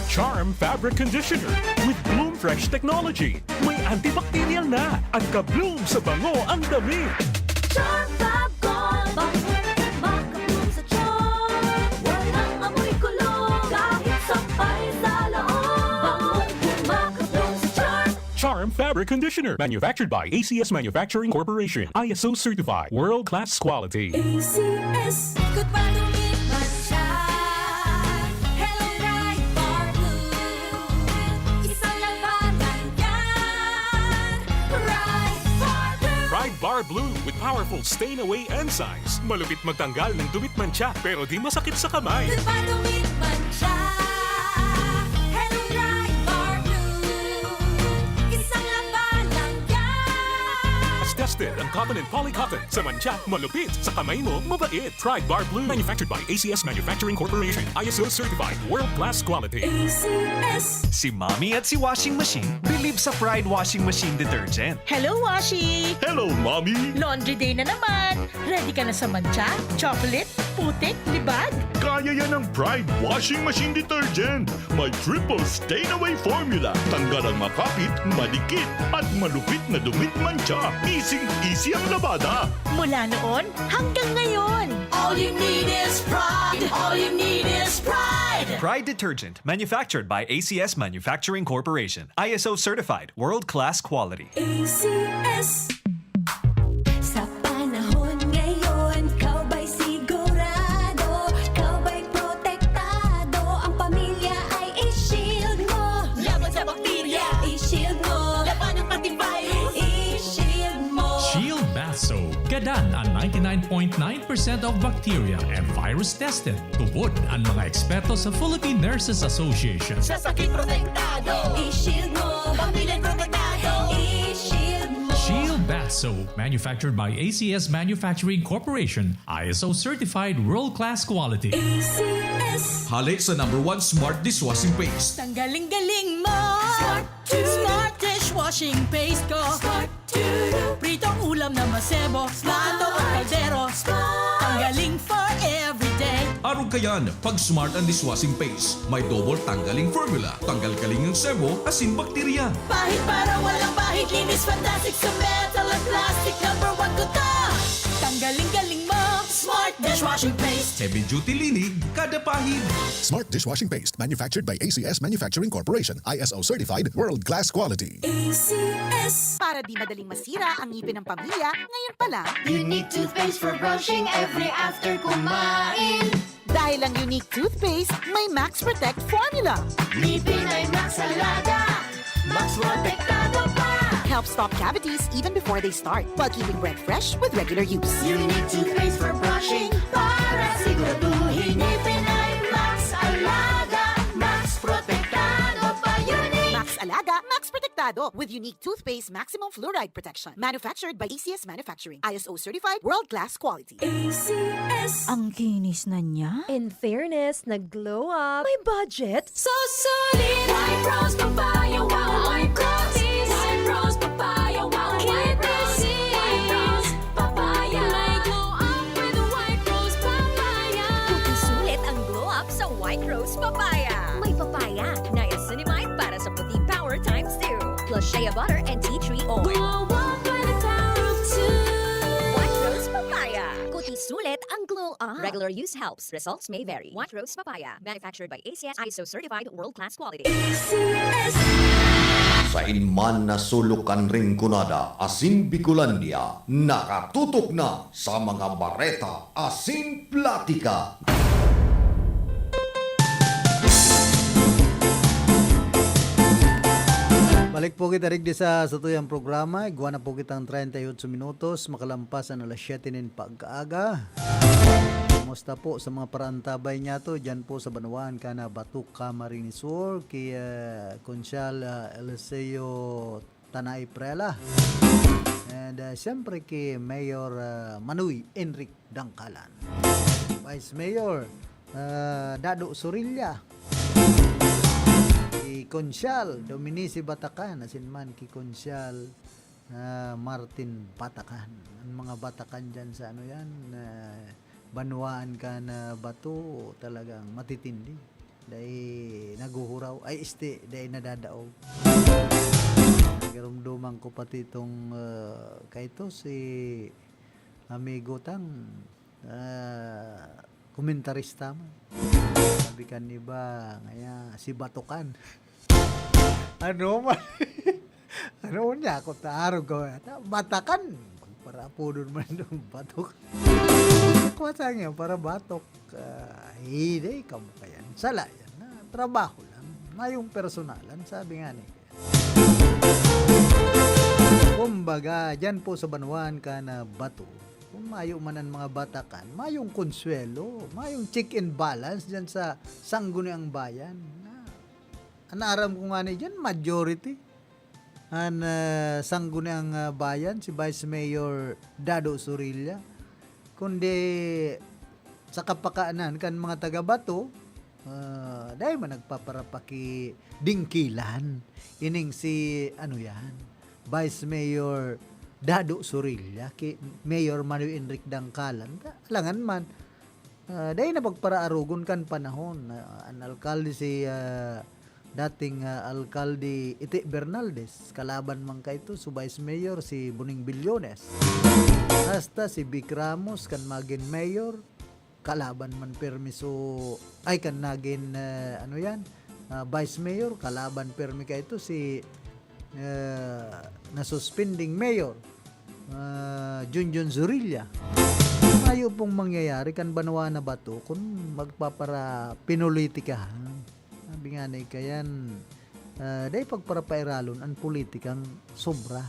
Charm Fabric Conditioner with Bloom Fresh Technology. May antibacterial na at ka-bloom sa bango ang damit. Charm Fab Gold, bangong makabloom sa charm. Walang amoy kulog, kahit sampay sa laog. Bangong makabloom sa charm. Charm Fabric Conditioner, manufactured by A C S Manufacturing Corporation, I S O certified, world-class quality. A C S. Ikot pa, dumit man siya. Hello, Pride Bar Blue. Isang labanan yan. Pride Bar Blue. Pride Bar Blue with powerful stain away enzymes. Malupit magtanggal ng dumit mantsa, pero di masakit sa kamay. Ikot pa, dumit man siya. Hello, Pride Bar Blue. Isang labanan yan. Tested ang cotton and poly cotton. Sa mantsa, malupit. Sa kamay mo, mabait. Pride Bar Blue. Manufactured by A C S Manufacturing Corporation. I S O certified. World class quality. A C S. Si Mommy at si Washing Machine believe sa Pride Washing Machine Detergent. Hello, Washi! Hello, Mommy! Laundry day na naman! Ready ka na sa mantsa, chocolate, putik, libag? Kaya yan ng Pride Washing Machine Detergent. May triple stain away formula. Tanggal ang makapit, madikit, at malupit na dumit mantsa. Easy-easy ang labada. Mula noon hanggang ngayon. All you need is Pride. All you need is Pride. Pride Detergent, manufactured by A C S Manufacturing Corporation. I S O certified, world-class quality. A C S. Sa panahon ngayon, ikaw ba'y sigurado? Ikaw ba'y protektado? Ang pamilya ay i-shield mo. Laban sa bakterya, i-shield mo. Laban ng pati virus, i-shield mo. Shield Bath Soap. Gadan ang ninety-nine point nine percent of bacteria and virus tested. Tubod ang mga eksperto sa Philippine Nurses Association. Sa sakit protektado, i-shield mo. Pamilya protektado, i-shield mo. Shield Bath Soap, manufactured by A C S Manufacturing Corporation, I S O certified world-class quality. A C S. Hale sa number one smart dishwashing paste. Tanggaling-galing mo! Smart! Smart dishwashing paste ko! Smart! Pritong ulam na masebo, plato o kaldero. Ang galing for everyday. Arog kayan, pag Smart ang dishwashing paste, may double tanggaling formula. Tanggal galing ang sebo, asin bakterya. Pahid para walang bahid, linis fantastic sa metal at plastic. Number one ko to. Tanggaling galing mo, Smart dishwashing paste. Heavy duty linig, kada pahid. Smart dishwashing paste, manufactured by A C S Manufacturing Corporation, I S O certified, world class quality. A C S. Para di madaling masira ang ngipin ng pamilya, ngayon pa lang. Unique toothpaste for brushing every after kumain. Dahil ang Unique toothpaste, may Max Protect formula. Ngipin ay Max Alaga, Max Protektado pa. Helps stop cavities even before they start, while keeping breath fresh with regular use. Unique toothpaste for brushing para siguraduhin ngipin ay Max Alaga, Max Protektado pa. Unique. Max Alaga, Max Protect. protektado with unique toothpaste maximum fluoride protection. Manufactured by A C S Manufacturing. I S O certified, world-class quality. A C S. Ang kinis na niya? In fairness, nag-glow up. May budget? So solid! White Rose Papaya, wow! White Rose! White Rose Papaya, wow! White Rose! White Rose Papaya! May glow up with White Rose Papaya! Puti sulit ang glow up sa White Rose Papaya. May papaya, niacinamide para sa puti power times two. Plus shea butter and tea tree oil. Glow up by the power of two. White Rose Papaya. Puti sulit ang glow up. Regular use helps. Results may vary. White Rose Papaya. Manufactured by A C S, I S O certified, world-class quality. A C S. Sain man na sulok kan Rinconada asin Bicolandia, nakatutok na sa mga bareta asin platika. Balik po kita rigdi sa satuyang programa. Igwa na po kitang treinta y ocho minutos, makalampas an alas siyete nin pagkaaga. Kumusta po sa mga paraantabay niyato dyan po sa banwaan kan Bato, Camarines Sur, ki, ah, Konsyal, ah, Eliseo Tanay Prela. And, ah, siyempre ki Mayor, ah, Manoy Enric Dangkalan. Vice Mayor, ah, Dado Sorilla. Ki Konsyal Dominici Batacan, asin man ki Konsyal, ah, Martin Batacan. Ang mga Batacan dyan sa ano yan, ah, banwaan kan Bato, talagang matitindi. Dai naghuhuraw, ay, este, dai nadadaog. Nagarumduman ko pati itong, ah, kaito, si amigo tang, ah, komentarista man. Sabi kan iba, ngaya, si Batukan. Ano man? Ano niya ako taarog ko? Batakan. Para apodon man itong batok. Kuha sa niya, para batok. Ah, hindi, kamu kayan. Sala yan. Ah, trabaho lang. Mayong personalan, sabi nga ni. Kumbaga, dyan po sa banwaan kan Bato, kung mayo man ang mga Batakan, mayong konsuelo, mayong check and balance dyan sa Sangguniang Bayan. Ah, an aram ko nga ni dyan, majority. An, ah, Sangguniang, ah, Bayan, si Vice Mayor Dado Sorilla. Kundi sa kapakanan kan mga taga Bato, ah, dai man nagpaparapakidingkilan. Ining si, ano yan, Vice Mayor Dado Sorilla, ki Mayor Manoy Enric Dangkalan. Alangan man, ah, dai na pagparaarogon kan panahon. Ah, an alkalde si, ah, dating, ah, alkalde Iti Bernaldez, kalaban man kaito si Vice Mayor si Boning Billones. Hasta si Vic Ramos kan magin mayor, kalaban man permi so, ay, kan nagin, ah, ano yan, ah, Vice Mayor, kalaban permi kaito si, ah, nasuspending mayor, ah, Junjun Zorilla. Mayo pong mangyayari kan banwa na bato kun magpaparapinolotikahan. Sabi nga ni kayan, ah, dai pagparapairalon an politikang sobra.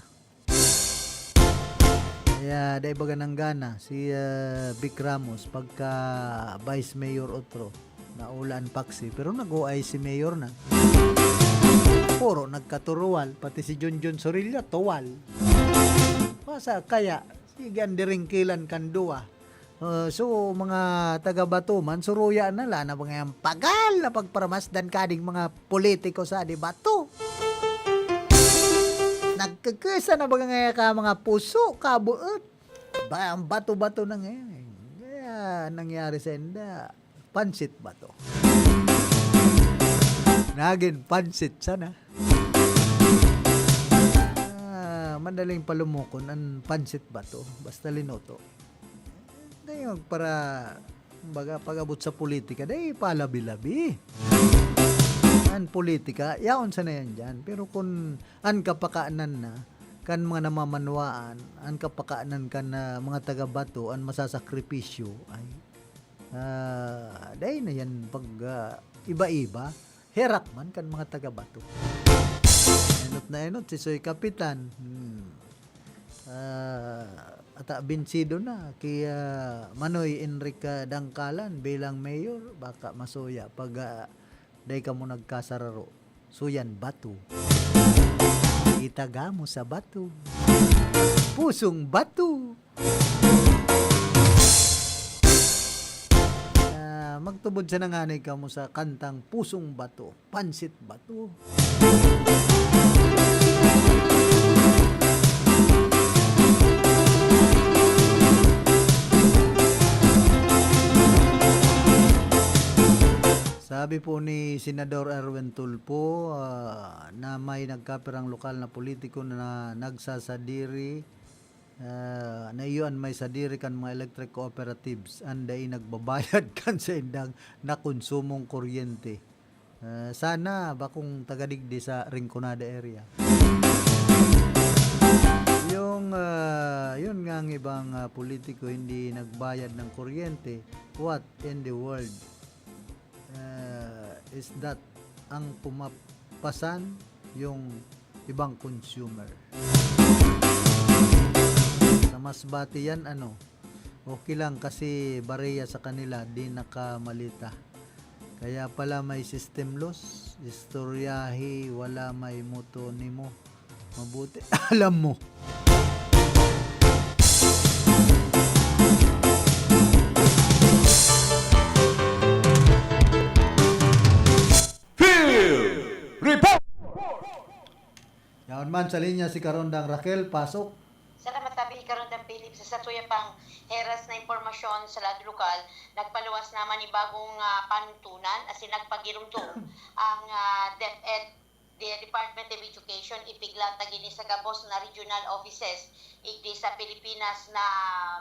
Kaya dai baga nanggana si, ah, Vic Ramos pagka Vice Mayor otro, naula an paksi, pero nag-O I C mayor na. Puro nagkaturuwal, pati si Junjun Zorilla, tuwal. Masa kaya, sige, an diringkilan kan duwa. Ah, so, mga taga Bato man, suruya na la na mga yan pagal na pagparamasdan kading mga politiko sa di Bato. Nagkakesa na ba nga ka mga puso, kabuot? Ba, ang bato-bato na ngayon. Kaya nangyari sa enda, pansit bato. Nagin pansit sana. Ah, madaling palumukon ang pansit bato, basta linuto. Dai magpara-, kumbaga, pag-abot sa politika, dai palabi-labi. An politika, yaon sana yan dyan. Pero kun an kapakanan na, kan mga namamanwaan, an kapakanan kan, ah, mga taga Bato, an masasakripisyo, ay, ah, dai na yan pag, ah, iba-iba. Herak man kan mga taga Bato. Enot na enot, si Soy Kapitan. Hmm. Ah, ata binsido na kaya Manoy Enrique Dangkalan bilang mayor, baka masuya pag, ah, dai kamo nagkasararo. Suyan Bato. Itaga mo sa bato. Pusong bato. Ah, magtubod sana ngani kamo sa kantang Pusong Bato, Pansit Bato. Sabi po ni Senador Erwin Tulfo, ah, na may nagkapirang lokal na politiko na nagsasadiri, ah, na iyo an may sadiri kan mga electric cooperatives, an dai nagbabayad kan saindang nakonsumong kuryente. Ah, sana bakong taga digdi sa Rinconada area. Yung, ah, yun nga ang ibang, ah, politiko hindi nagbayad ng kuryente, what in the world, ah, is that ang pumapasan yung ibang consumer? Sa Masbate yan, ano, okay lang kasi bareya sa kanila, di nakamalita. Kaya pala may system loss, istoryahi, wala may moto nimo. Mabuti, alam mo. Field Report! Yaon man sa linya si Karondang Raquel, pasok. Salamat, Tabi Karondang Philip. Sa satuya pang heras na impormasyon sa lado lokal, nagpaluwas naman ni bagong, ah, panuntunan, asin nagpagirumdom ang, ah, DepEd, the Department of Education, ipiglatag ini sa gabos na regional offices igdi sa Pilipinas na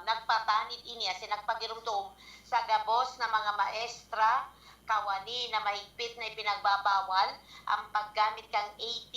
nagpatanid ini asin nagpagirumdom sa gabos na mga maestra, kawani na mahigpit na ipinagbabawal ang paggamit kan A T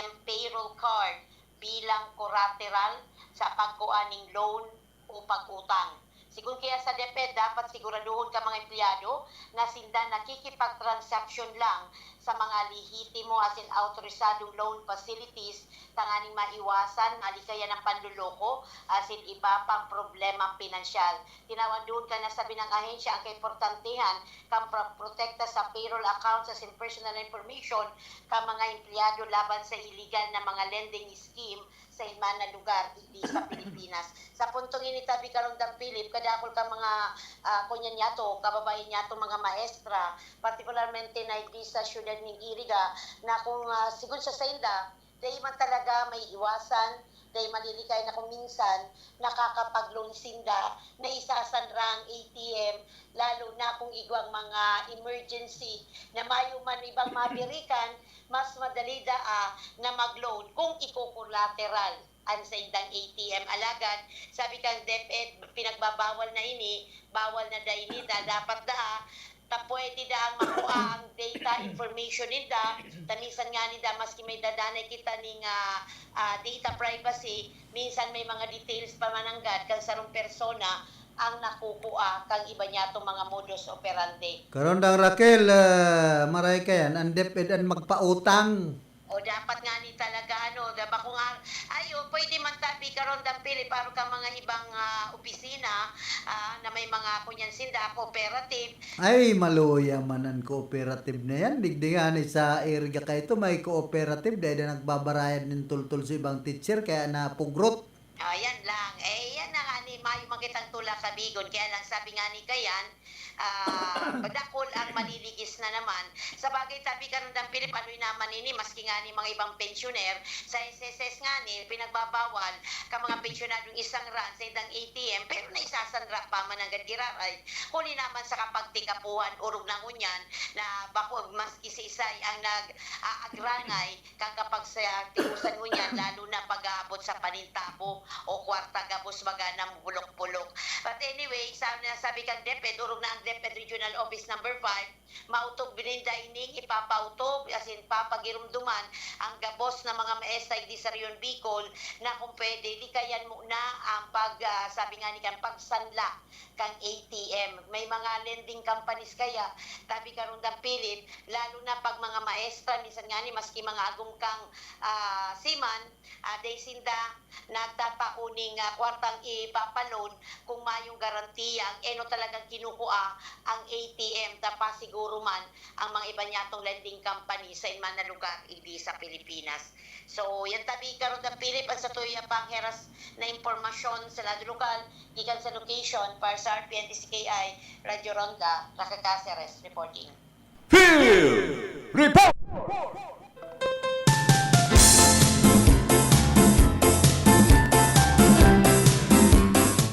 M payroll card bilang collateral sa pagkua ning loan o pag-utang. Sigon kaya sa DepEd, dapat siguraduhon kan mga empleyado na sinda nakikipagtransaksyon lang sa mga lehitimo asin awtorisadong loan facilities tanganing maiwasan, malikayan ang panloloko asin iba pang problemang pinansyal. Tinawan duon kan nasabing ahensya ang kaimportantehan kan pagprotekta sa payroll accounts asin personal information kan mga empleyado laban sa iligal na mga lending scheme sa iba na lugar, digdi sa Pilipinas. Sa puntong ini, Tabi Karondang Philip, kadakul kan mga, ah, kunyan niyato, kababayan niyato, mga maestra, partikularmente na digdi sa siyudad nin Iriga, na kung, ah, sigon sa sainda, dai man talaga maiiwasan, dai malilikay na kung minsan nakakapag-loan sinda na isasanra ang A T M, lalo na kung igwang mga emergency na mayo man ibang mabirikan, mas madali daa na mag-loan kung iko-collateral an saindang A T M. Alagad, sabi kan DepEd, pinagbabawal na ini, bawal na daa ini, da-, dapat daa, ta pwede daang makua ang data information ninda, ta minsan ngani daa, maski may dadanay kita ning, ah, ah, data privacy, minsan may mga details pa mananggad kan sarong persona ang nakukua kan iba niyatong mga modus operandi. Karondang Raquel, ah, maray kaiyan, an DepEd an magpautang. O, dapat ngani talaga, ano, da-, bako nga, ayo, pwede man, Tabi Karondang Philip, arog kan mga ibang, ah, opisina, ah, na may mga, kunyan sinda, cooperative. Ay, maluya man an cooperative na yan. Digdi ngani sa Iriga kaito, may cooperative, dai da nagbabarayad nin tultol sa ibang teacher, kaya napugrot. Ah, yan lang. Eh, yan na nga ni, mayo man kitang tulak sa Bigon. Kaya lang, sabi nga ni Kayan, ah, dakul ang maliligis na naman. Sa bagay, Tabi Karondang Philip, aloy naman ini, maski nga ni mga ibang pensioner, sa S S S nga ni, pinagbabawal ka mga pensionadong isanra an saindang A T M, pero naisasanra pa man nanggad giraray. Huli naman sa kapagtikapuhan, orog na ngunyan, na bako maski si Isay ang nag-aagrangay, kan kapagsayaw, tibusan ngunyan, lalo na pag-aabot sa panintabo o kwarta, gabos baga namubulok-bulok. But anyway, sa nasabi kan DepEd, orog na ang DepEd Regional Office Number Five, maotob ninda ining ipapautob, as in, papagiromdoman ang gabos na mga maestra igdi sa Rehiyon Bicol na kung pwede, likayan muna ang pag, ah, sabi nga ni kan, pagsanla kan A T M. May mga lending companies kaya, Tabi Karondang Philip, lalo na pag mga maestra, minsan nga ni maski mga agom kang, ah, seaman, ah, dai sinda nagtatao ning, ah, kwartang ipapa-loan kung mayong garantiya, eh, no, talagang kinukua ang A T M, ta pasiguro man ang mga iba niyatong lending company sa iman na lugar, hindi sa Pilipinas. So, yan tabi karon da Philip, ang satuya pang heras na impormasyon sa lado lokal, gikan sa location, para sa R P N T C K I, Radyo Ronda, Raca Caceres, reporting. Field Report!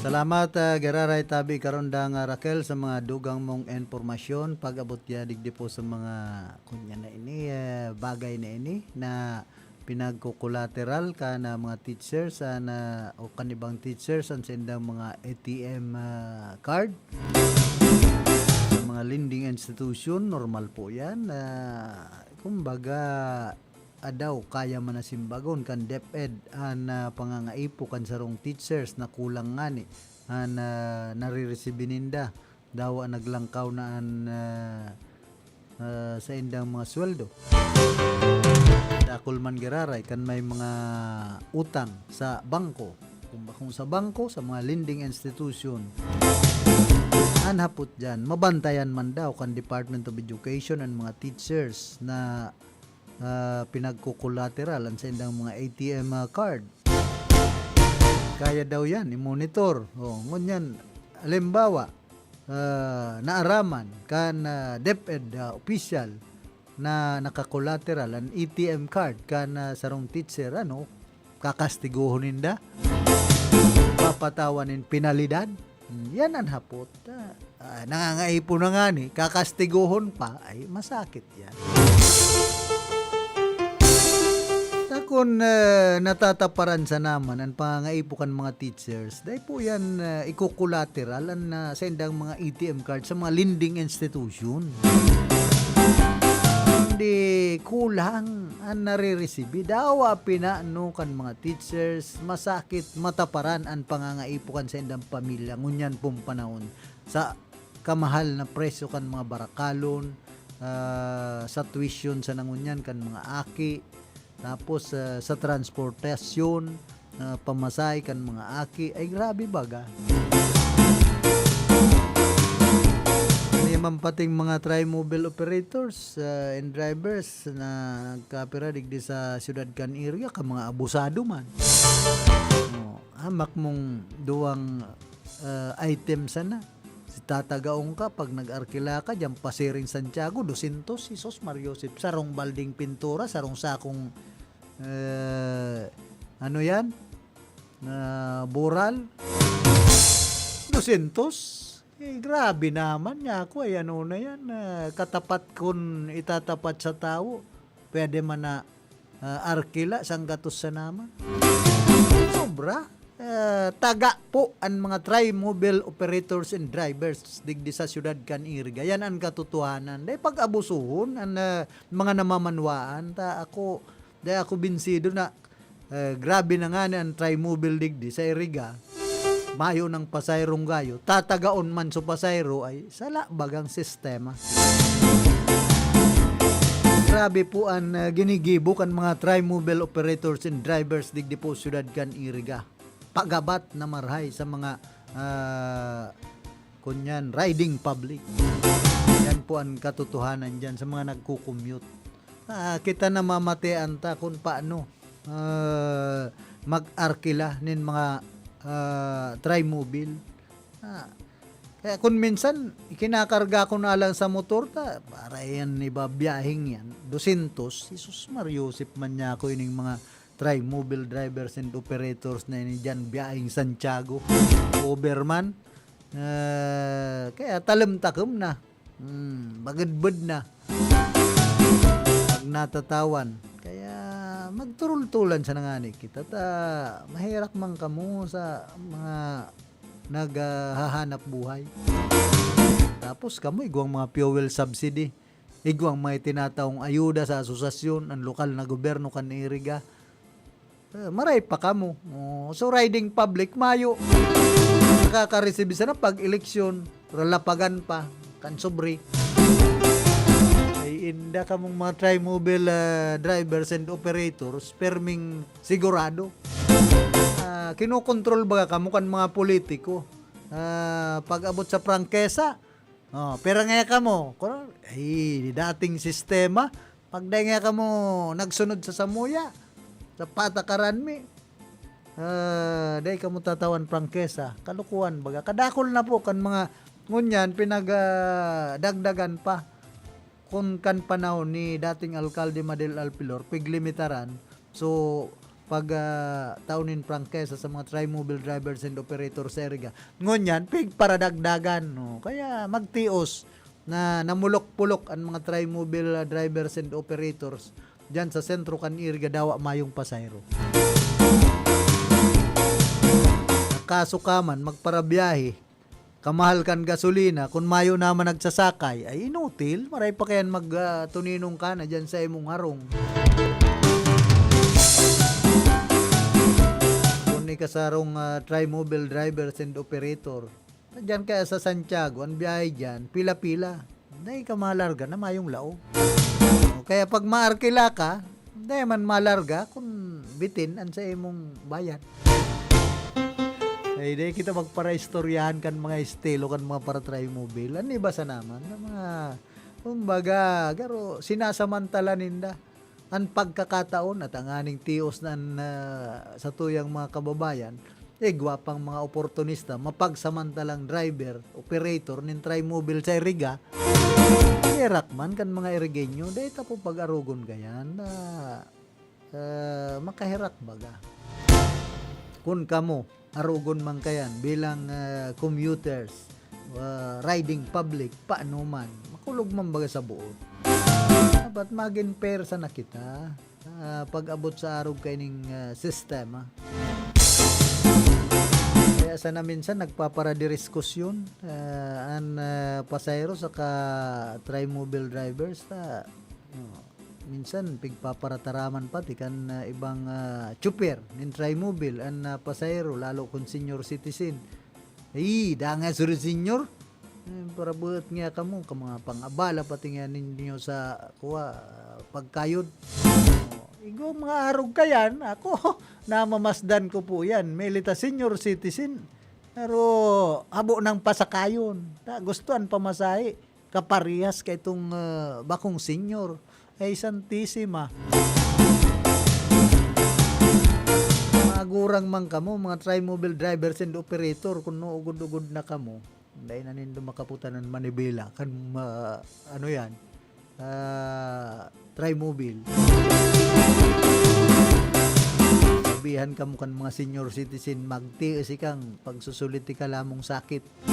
Salamat, ah, giraray tabi karon da nga Raquel sa mga dugang mong impormasyon. Pag-abot niya digdi po sa mga kunya na ini, eh, bagay na ini na pinagkukulateral kan mga teachers, ah, na, o kan ibang teachers, an saindang mga A T M, ah, card. Sa mga lending institution, normal po yan. Ah, kumbaga, adaw, kaya man na simbagon kan DepEd an, ah, pangangaipo kan sarong teachers na kulang ngani an, ah, nariresibi ninda. Dawa naglangkaw na an, ah, ah, saindang mga sweldo. Dakul man giraray kan may mga utang sa bangko. Kung bakong sa bangko, sa mga lending institution, an hapot diyan, mabantayan man daw kan Department of Education an mga teachers na, ah, pinagkukulateral an saindang mga A T M, ah, card. Kaya daw yan i-monitor. O, ngunyan, halimbawa, ah, naaraman kan, ah, DepEd, ah, opisyal na naka-collateral an A T M card kan, ah, sarong teacher, ano, kakastigohon ninda? Papatawan nin penalidad? Hmm, yan an hapot. Ah, ah, nangangaipo na ngani, kakastigohon pa, ay masakit yan. Ta kun, ah, natataparan sana man an pangangaipo kan mga teachers, dai po yan, ah, iko-collateral an, ah, saindang mga A T M card sa mga lending institution. Kundi kulang an nariresibi. Dawa pinano kan mga teachers, masakit mataparan an pangangaipo kan saindang pamilya ngunyan pong panahon sa kamahal na presyo kan mga barakalon, ah, sa tuition sa nangunyan kan mga aki, tapos, ah, sa transportasyon, ah, pamasahe kan mga aki. Ay, grabe baga. May man pating mga trimobile operators, ah, and drivers na nagkapira digdi sa siyudad kan Iriga, ka mga abusado man. Oh, hamak mong duwang, ah, item sana. Si tatagaon ka, pag nag-arkila ka diyan, pasiring Santiago, dosyentos, Jesus Mario Joseph, sarong balding pintura, sarong sakong, eh, ano yan? Na bural? Dosyentos? Eh, grabe naman nga ako, ay ano na yan, ah, katapat kun itatapat sa tawo, pwede man na, ah, arkila, sanggatos sa naman. Sobra. Ah, taga po an mga trimobile operators and drivers digdi sa siyudad kan Iriga. Yan an katotohanan. Dai pag-abusuhon an, ah, mga namamanwaan. Ta ako, dai ako binsido na, eh, grabe na ngani an trimobile digdi sa Iriga. Mayo nang pasayrong gayo. Tatagaon man so pasayro ay sala bagang sistema. Grabe po an, ah, ginigibo kan mga trimobile operators and drivers digdi po siyudad kan Iriga. Pagabat na marhay sa mga, ah, kunyan, riding public. Yan po an katotohanan diyan sa mga nagko-commute. Ah, kita namamatean ta kun paano, ah, mag-arkila nin mga, ah, trimobile. Ah, kaya kun minsan, ikinakarga ko na lang sa motor ta, para yan, ibabiyaheng yan, dosyentos, Jesus Mario Joseph man niya ako ining mga trimobile drivers and operators na ini diyan, biyaheng Santiago, Overman. Ah, kaya talem-takem na. Hmm, bagedbed na. Pag natatawan. Kaya magturultulan sa nangani kita ta maherak man kamo sa mga naghahanap buhay. Tapos kamo, igwang mga fuel subsidy, igwang may tinataong ayuda sa asosasyon, ang lokal na gobyerno kan Iriga. Eh, maray pa kamo. Oh, so, riding public, mayo. Nakaka-receive sana pag eleksyon, ralapagan pa, kan sobre. Ay, inda kamong mga trimobile, ah, drivers and operators, perming sigurado. Ah, kinokontrol baga kamo kan mga politiko. Ah, pag-abot sa prangkesa, oh, pera nga kamo. Kuro-, ay, dating sistema, pag dai nga kamo nagsunod sa samuya, sa patakaran mi, ah, dai kamo tatawan prangkesa. Kalokohan baga. Kadakol na po kan mga ngunyan, pinag, ah, dagdagan pa. Kun kan panahon ni dating Alkalde Madel Alpilor, piglimitaran. So, pag, ah, tao nin prangkesa sa mga trimobile drivers and operators sa Iriga, ngunyan, pigparadagdagan, no? Kaya magtios na namulok-pulok an mga trimobile, ah, drivers and operators diyan sa sentro kan Iriga, dawa mayong pasahero. Kaso ka man, magparabiyahe, kamahal kan gasolina, kun mayo naman nagsasakay, ay inutil, maray pa kayan mag, ah, tuninong ka na diyan sa imong harong. Kun ika sa harong, ah, trimobile drivers and operator, diyan kaya sa Santiago, ang biyahe diyan, pila-pila. Dai ka malarga na mayong laog. O kaya pag maarkila ka, dai man malarga kun bitin an sa imong bayad. Ay, dai kita magparaistoryahan kan mga estilo kan mga para-trimobile. An iba sa naman, na mga, kumbaga, garo, sinasamantala ninda an pagkakataon at tanganing tios na an, ah, satuyang mga kababayan, igwa pang mga oportunista, mapagsamantalang driver, operator nin trimobile sa Iriga, herak man kan mga Irigeño, dai ta po pag-arogon gayan na, ah, makaherak baga. Kun kamo, arogon man kayan bilang, ah, commuters, ah, riding public, paano man, makulog man baga sa buot. Dapat magin fair sana kita, ah, pag-abot sa arog kaining, ah, sistema. Kaya sana minsan nagpaparadiskusyon, ah, an, ah, pasahero saka trimobile drivers ta, oh, minsan pigpaparataraman pati kan, ah, ibang, ah, tsuper nin trimobile an, ah, pasahero, lalo kun senior citizen. Ay, dangan sa senior. Eh, parabuot nga kamo, ka mga pang-abala pati nga ninyo sa, kuwa, pagkayod. Oh, igo mga arog kayan, ako, namamasdan ko po yan. Melita senior citizen. Pero habo ng pasakayon. Ta, gusto an pamasahe. Kaparehas ka itong, ah, bakong senior. Ay, santisima. Magurang man kamo, mga trimobile drivers and operator, kung nuugod-ugod na kamo. Dai na nindo makaputan an manibela kan ma-, ano yan, ah, trimobile. Sabihan kamo kan mga senior citizen, magtiis ikang pagsusuliti ka lamong sakit.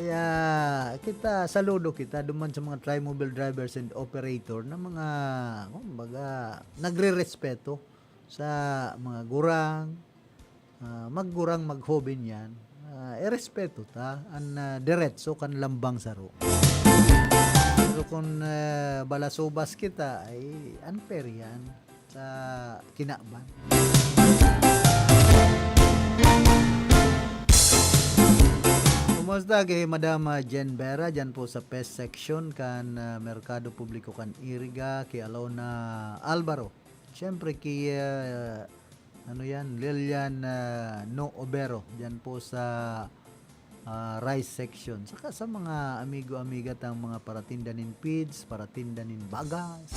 Kaya kita, saludo kita duman sa mga trimobile drivers and operator na mga, kumbaga, nagrerespeto sa mga gurang, ah, maggurang, maghoben yan, ah, irespeto ta an, ah, diretso kan lambang saro. Pero kun, ah, balasubas kita, ay unfair yan sa kinaban. Kumusta kay Madam, ah, Jen Vera dyan po sa pest section kan, ah, Merkado Publiko kan Iriga, kay Alona Alvaro? Siyempre, kay, ah, ano yan, Lilian, ah, No Obero, dyan po sa, ah, rice section. Saka sa mga amigo-amiga tang mga paratinda nin feeds, paratinda nin bagas.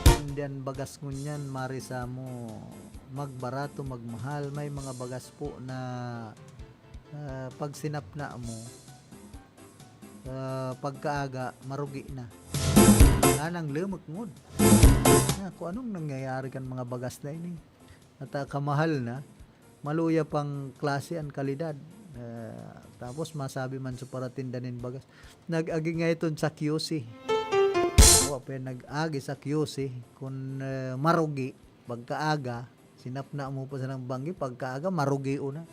Tinda nin bagas ngunyan, mare sa mo, magbarato, magmahal. May mga bagas po na, ah, pag sinapna mo, ah, pagkaaga, marugi na. Wala nang lamok ngod. Na, kung anong nangyayari kan mga bagas na ini. At, ah, kamahal na, maluya pang klase an kalidad. Ah, tapos masabi man sa paratinda nin bagas, nag-agi nga iton sa Q C. Wa pa yan nag-agi sa Q C. Kung, ah, marugi, pagkaaga, sinapna mo pa sa nang banggi, pagkaaga, marugi na.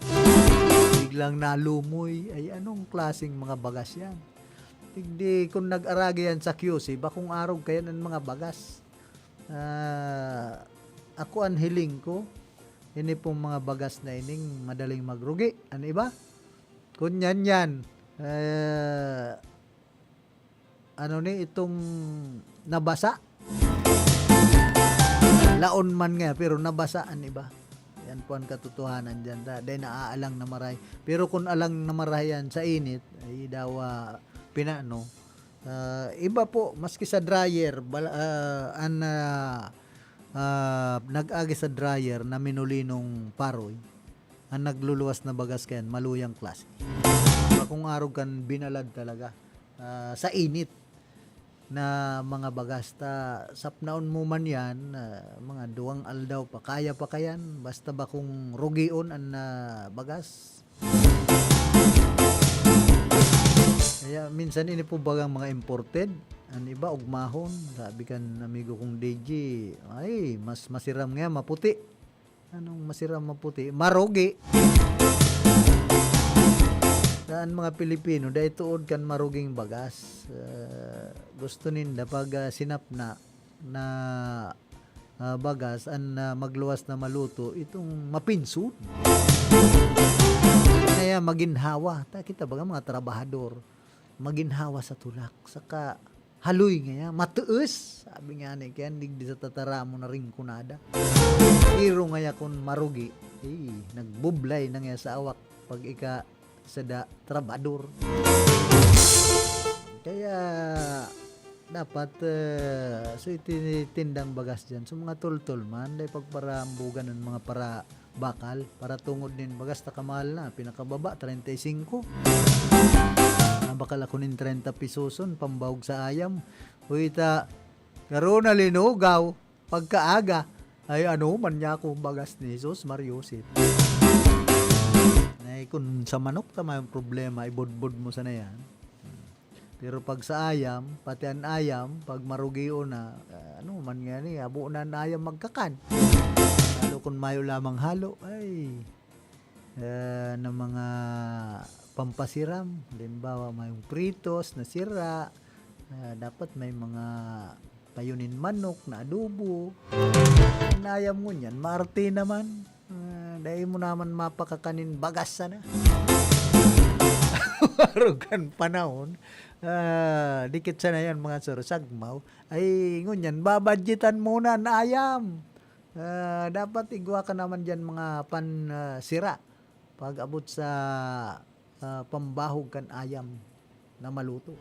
Biglang nalumoy. Ay, anong klaseng mga bagas yan? Digdi, kung nag-aragi yan sa Q C, bakong arog kayan ang mga bagas. Ah, ako, an hiling ko, ini pong mga bagas na ining madaling magrugi. An iba? Kunyan yan. Eh, ano ni itong nabasa? Laon man nga, pero nabasa an iba. Yan po ang katotohanan dyan. Da-, dahil naaalang na maray. Pero kung alang na maray yan sa init, ay daw, ah, pinano. Ah, iba po, maski sa dryer, bala-, ah, an, ah, ah, nag-agi sa dryer na minulinong paroy, ang nagluluwas na bagas kayan, maluyang klase. Bakong arog kan binalad talaga, ah, sa init na mga bagas. Ta, sapnaon mo man yan, ah, mga duwang aldaw pa, kaya pa kayan, basta bakong rugion an, ah, bagas. Kaya minsan ini po bagang mga imported, an iba ugmahon. Sabi kan amigo kong D J, "Ay, mas masiram nga, maputi." Anong masiram, maputi? Marugi. Sa an mga Pilipino, dai tuod kan maruging bagas. Ah, gusto ninda pag, ah, sinapna na, ah, bagas, an, ah, magluwas na maluto, itong mapinsod. Kaya maginhawa. Ta, kita baga mga trabahador, maginhawa sa tulak. Saka haloy ngaya, matees. Sabi nga ni, kaya digdi sa tataramon na ringkunada. Pero ngaya kun marugi, eh, nagbublay na ngaya sa awak pag ika sada trabador. Kaya dapat, eh, so ititindang bagas dyan. So mga toltol man, dai pagparambugan ng mga para bakal, para tungod nin bagas ta kamahal na, pinakababa, treinta y cinco. Ah, bakal ako nin treinta pisoson, pambahog sa ayam. Uy, ta, garo na linugaw, pagkaaga, ay ano man niya akong bagas ni Jesus Mario Sit. Ay, kung sa manok ta may problema, ibudbud mo sana yan. Pero pag sa ayam, pati an ayam, pag marugion na, ah, ano man nga ni, abo na an ayam magkakan. Lalo kun mayo lamang halo, ay, ah, na mga pampasiram. Halimbawa, mayong pritos na sira, ah, dapat may mga payo nin manok na adobo. An ayam ngunyan, maarte naman. Ah, dai mo naman mapakakanin bagas sana. Arog kan panahon, ah, dikit sana yan, mga surusagmaw. Ay, ngunyan, babadgetan muna an ayam. Ah, dapat igwa ka naman dyan mga pan, ah, sira pag abot sa, ah, pambahog kan ayam na maluto.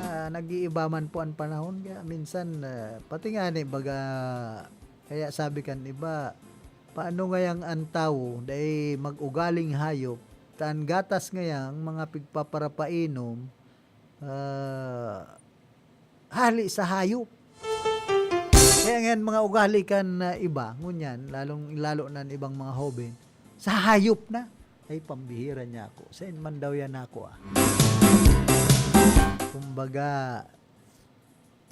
Ah, nag-iiba man po ang panahon, kaya minsan, ah, pati nga ni baga, kaya sabi kan iba, "Paano ngayang an tawo dai mag-ugaling hayop, ta an gatas ngayang mga pigpaparapainom, ah, hali sa hayop?" Kaya ngayon, mga ugali kan, ah, iba, ngunyan, lalong, lalo na an ibang mga hoben, sa hayop na. Ay, pambihira niya ako. Sain man daw yan ako, ah? Kumbaga,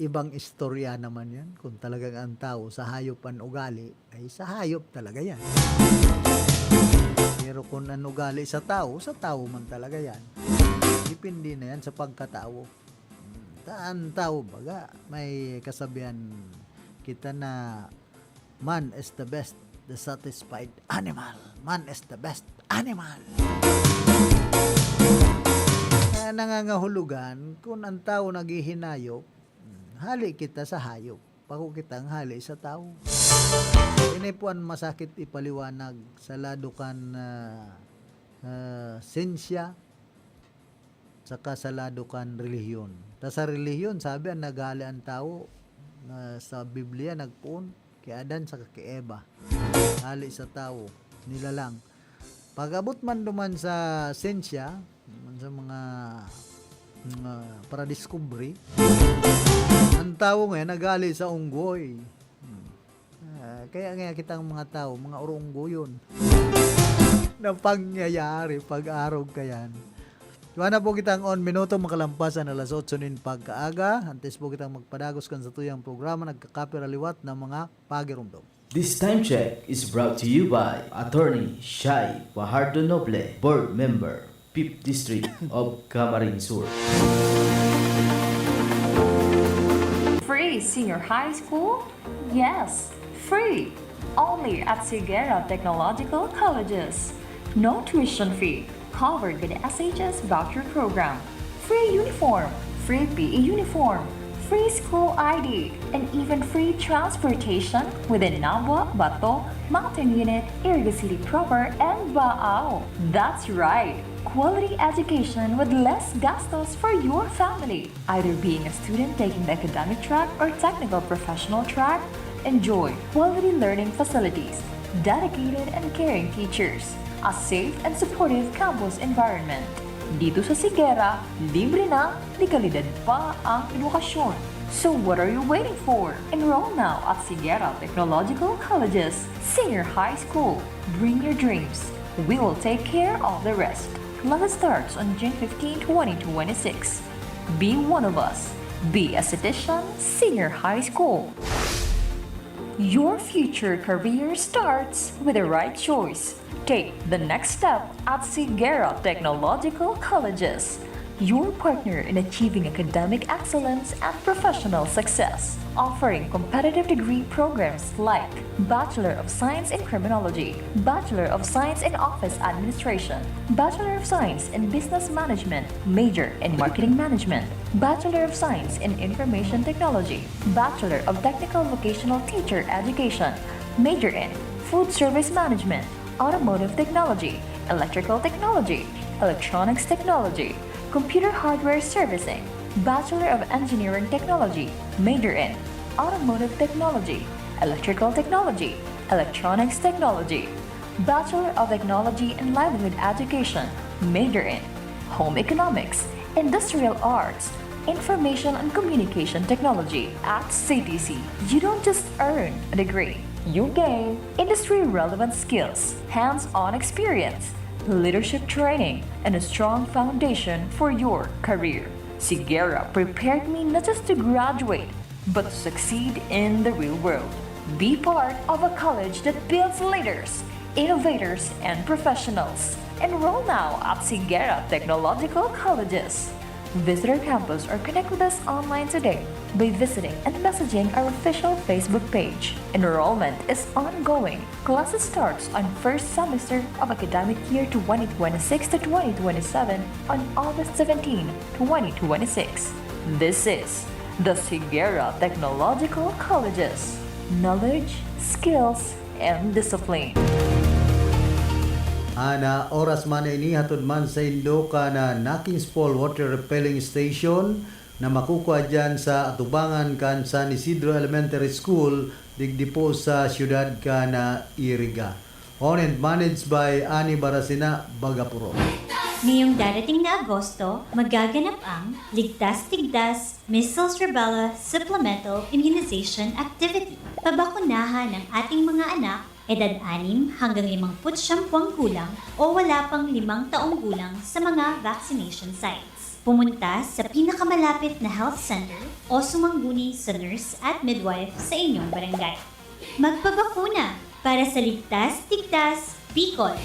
ibang istorya naman yan. Kung talagang ang tao sa hayop ang ugali, ay sa hayop talaga yan. Pero kung ang ugali sa tao, sa tao man talaga yan. Depende na yan sa pagkatao. Hmm, ta-, ang tao baga, may kasabihan kita na, "Man is the best, the satisfied animal. Man is the best animal." Kaya nangangahulugan, kung ang tao naghihinayop, hmm, hali kita sa hayop, bako kitang hali sa tao. Ini po ang masakit ipaliwanag sa lado kan, ah, ah, sensya, saka sa lado kan relihiyon. Ta sa relihiyon, sabi, an naghali an tawo, na sa Biblia, nagpoon ki Adan saka ki Eva. Hali sa tawo, nilalang. Pag-abot man duman sa sensya, man sa mga, mga paradiskubre, ang tawo ngayon naghali sa unggoy. Hmm. Ah, kaya nga kitang mga tawo, mga urunggoyon. Na pangyayari, pag-arog kayan. Duwa na po kitang on minuto, makalampas an alas otso nin pagkaaga. Antes po kitang magpadagos kan satuyang programa, nagkakapira liwat ng mga pagirumdom. This time check is brought to you by Attorney Shai Fajardo Noble, Board Member, Fifth District of Camarines Sur. Free senior high school? Yes, free. Only at Sigera Technological Colleges. No tuition fee. Covered by the S H S voucher program. Free uniform. Free P E uniform. free school I D, and even free transportation within Nabua, Bato, Mountain Unit, Iriga City Proper, and Baao. That's right! Quality education with less gastos for your family. Either being a student taking the academic track or technical professional track, enjoy quality learning facilities, dedicated and caring teachers, a safe and supportive campus environment. Dito sa Sigera, libre na, de kalidad pa ang edukasyon. So what are you waiting for? Enroll now at Sigera Technological College's Senior High School. Bring your dreams. We will take care of the rest. Class starts on June fifteen, twenty twenty-six. Be one of us. Be a Citizen Senior High School. Your future career starts with the right choice. Take the next step at Sigera Technological Colleges, your partner in achieving academic excellence and professional success, offering competitive degree programs like Bachelor of Science in Criminology, Bachelor of Science in Office Administration, Bachelor of Science in Business Management, major in Marketing Management, Bachelor of Science in Information Technology, Bachelor of Technical Vocational Teacher Education, major in Food Service Management, Automotive Technology, Electrical Technology, Electronics Technology, Computer Hardware Servicing, Bachelor of Engineering Technology, major in Automotive Technology, Electrical Technology, Electronics Technology, Bachelor of Technology and Livelihood Education, major in Home Economics, Industrial Arts, Information and Communication Technology. At C T C, you don't just earn a degree, you gain industry-relevant skills, hands-on experience, leadership training, and a strong foundation for your career. Sigera prepared me not just to graduate, but to succeed in the real world. Be part of a college that builds leaders, innovators, and professionals. Enroll now at Sigera Technological Colleges. Visit our campus or connect with us online today by visiting and messaging our official Facebook page. Enrollment is ongoing. Classes starts on first semester of academic year twenty twenty-six to twenty twenty-seven on August seventeen, twenty twenty-six. This is the Sigera Technological Colleges. Knowledge, skills, and discipline. Ana oras man na ini, hatod man saindo kan Nakings Fall Water Refilling Station na makukua diyan sa atubangan kan San Isidro Elementary School, digdi po sa siyudad kan Iriga. Owned and managed by Ani Barasina Bagapuro. Ngayong darating na Agosto, magaganap ang Ligtas Tigdas Measles Rubella Supplemental Immunization Activity. Pabakunahan ang ating mga anak, edad anim hanggang limangput siyam buwang gulang o wala pang limang taong gulang sa mga vaccination sites. Pumunta sa pinakamalapit na health center o sumangguni sa nurse at midwife sa inyong barangay. Magbabakuna para sa ligtas, tigtas, Bicol!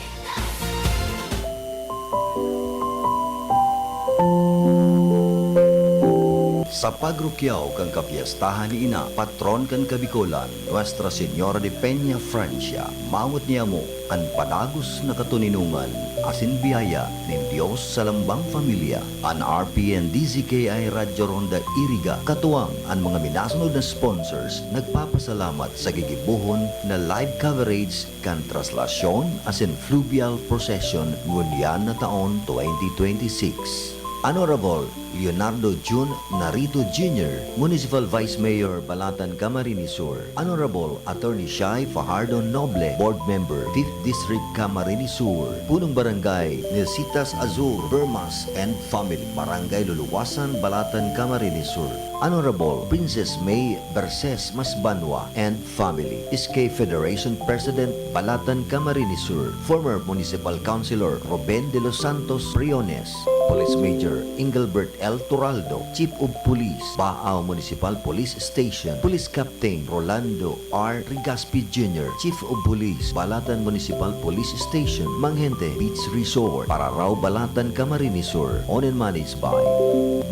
Sa pagrukyaw kan kapyestahan ni Ina, patron kan Kabicolan, Nuestra Señora de Peña Francia, mawot niamo an padagos na katoninongan asin biyaya nin Dios sa lambang pamilya. An R P N D Z K I Radyo Ronda Iriga, katuwang an mga minasunod na sponsors, nagpapasalamat sa gigibohon na live coverage kan traslasyon asin fluvial procession ngunyan na taon twenty twenty-six. Honorable Leonardo Jun Narito Junior, Municipal Vice Mayor, Balatan, Camarines Sur. Honorable Attorney Shai Fajardo Noble, Board Member, Fifth District, Camarines Sur. Punong Barangay, Nilcitas Azur, Bermas and family, Barangay Luluwasan, Balatan, Camarines Sur. Honorable Princess May Berses Masbanwa and family, S K Federation President, Balatan, Camarines Sur, former Municipal Councilor Ruben de los Santos Briones, Police Major Engelbert L. Turaldo, Chief of Police, Baao Municipal Police Station, Police Captain Rolando R. Rigaspi Junior, Chief of Police, Balatan Municipal Police Station, Manghente Beach Resort, Pararao, Balatan, Camarines Sur, owned and managed by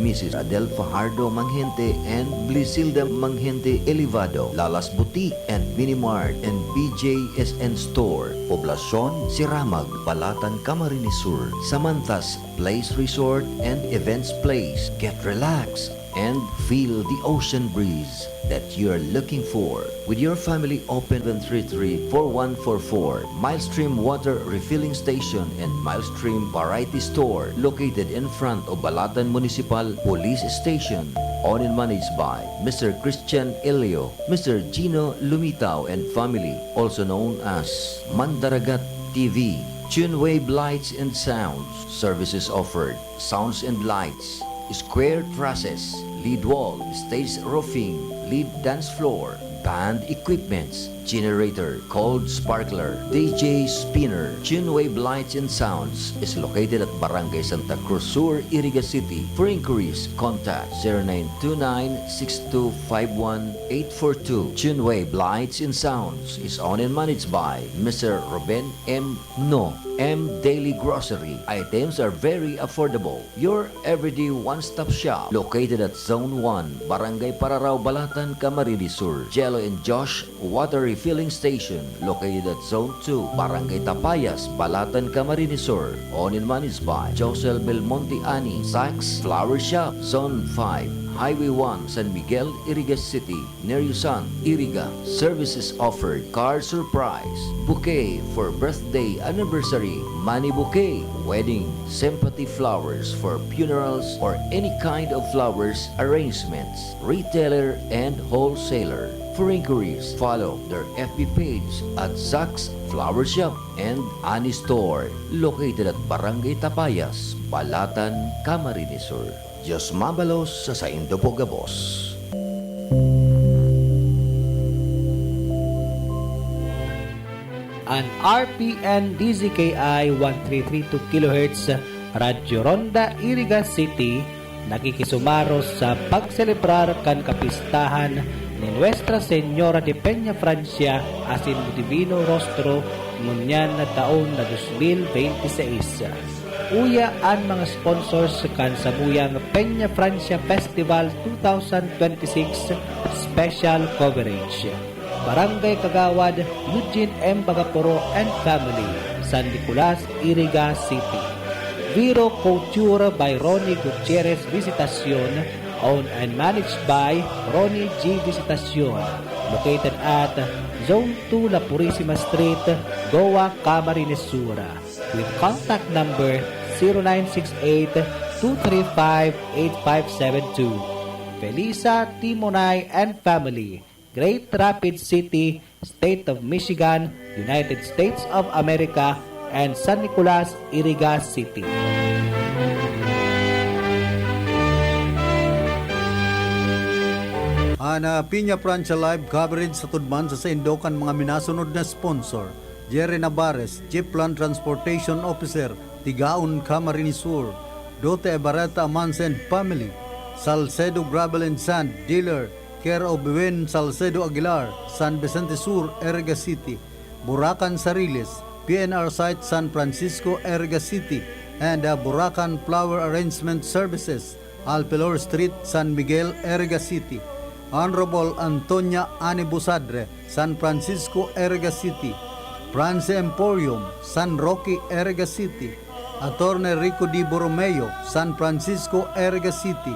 Missus Adel Fajardo Manghente and Blisilda Manghente Elevado, Lalas Boutique and Mini Mart and B J S N Store, Poblacion Siramag, Balatan, Camarines Sur, Samantha's Place Resort and Events Place. Get relaxed! and feel the ocean breeze that you're looking for. With your family, open seven three three, four one four four. Milestream Water Refilling Station and Milestream Variety Store, located in front of Balatan Municipal Police Station. Owned and managed by Mister Christian Elio, Mister Gino Lumitao and family, also known as Mandaragat T V. Tunewave Lights and Sounds, services offered: sounds and lights, square trusses, lead wall, stage roofing, lead dance floor, band equipments, generator, cold sparkler, D J spinner. Tunewave Lights and Sounds is located at Barangay Santa Cruz Sur, Iriga City. For inquiries, contact zero nine two nine six two five one eight four two. Tunewave Lights and Sounds is owned and managed by Mister Ruben M. No. M Daily Grocery. Items are very affordable. Your everyday one-stop shop, located at Zone one, Barangay Pararao, Balatan, Camarines Sur. Jello and Josh Water Refilling Station, located at Zone two, Barangay Tapayas, Balatan, Camarines Sur. Owned and managed by Josel Belmonte Ani, Saks Flower Shop, Zone five, Highway one, San Miguel, Iriga City. Neryosan, Iriga. Services offered: card surprise, bouquet for birthday, anniversary, money bouquet, wedding, sympathy flowers for funerals, or any kind of flowers arrangements. Retailer and wholesaler. For inquiries, follow their F B page at Zach's Flower Shop and Ani Store, located at Barangay Tapayas, Balatan, Camarines Sur. Diyos mabalos sa saindo po gabos. An R P N D Z K I one three three two kilohertz, Radyo Ronda, Iriga City, nakikisumaros sa pagselebrar kan kapistahan ni Nuestra Señora de Peña Francia asin Divino Rostro ngunyan na taon na dos mil bente seis. Uya an mga sponsors kan samuyang Peña Francia Festival two thousand twenty-six special coverage. Barangay Kagawad, Eugene M. Bagaporo and family, San Nicolas, Iriga City. Viro Couture by Ronnie Gutierrez Visitacion, owned and managed by Ronnie G Visitacion, located at Zone two La Purisima Street, Goa, Camarines Sur. With contact number zero nine six eight two three five eight five seven two. Felisa Timonay and family, Great Rapids City, State of Michigan, United States of America, and San Nicolas, Iriga City. An, ah, Piña Francia Live Coverage sa tudman sa saindo kan mga minasunod na sponsor: Jerry Navarez, Chief Land Transportation Officer, Tigaon, Camarines Sur; Dote Ebareta Amansa and family, Salcedo Gravel and Sand Dealer, care of Wen Salcedo Aguilar, San Vicente Sur, Iriga City; Burakan Sariles, P N R Site San Francisco, Iriga City, and, ah, Burakan Flower Arrangement Services, Alpilor Street, San Miguel, Iriga City; Honorable Antonia Ani Busadre, San Francisco, Iriga City; France Emporium, San Roque, Iriga City; Attorney Rico D. Borromeo, San Francisco, Iriga City;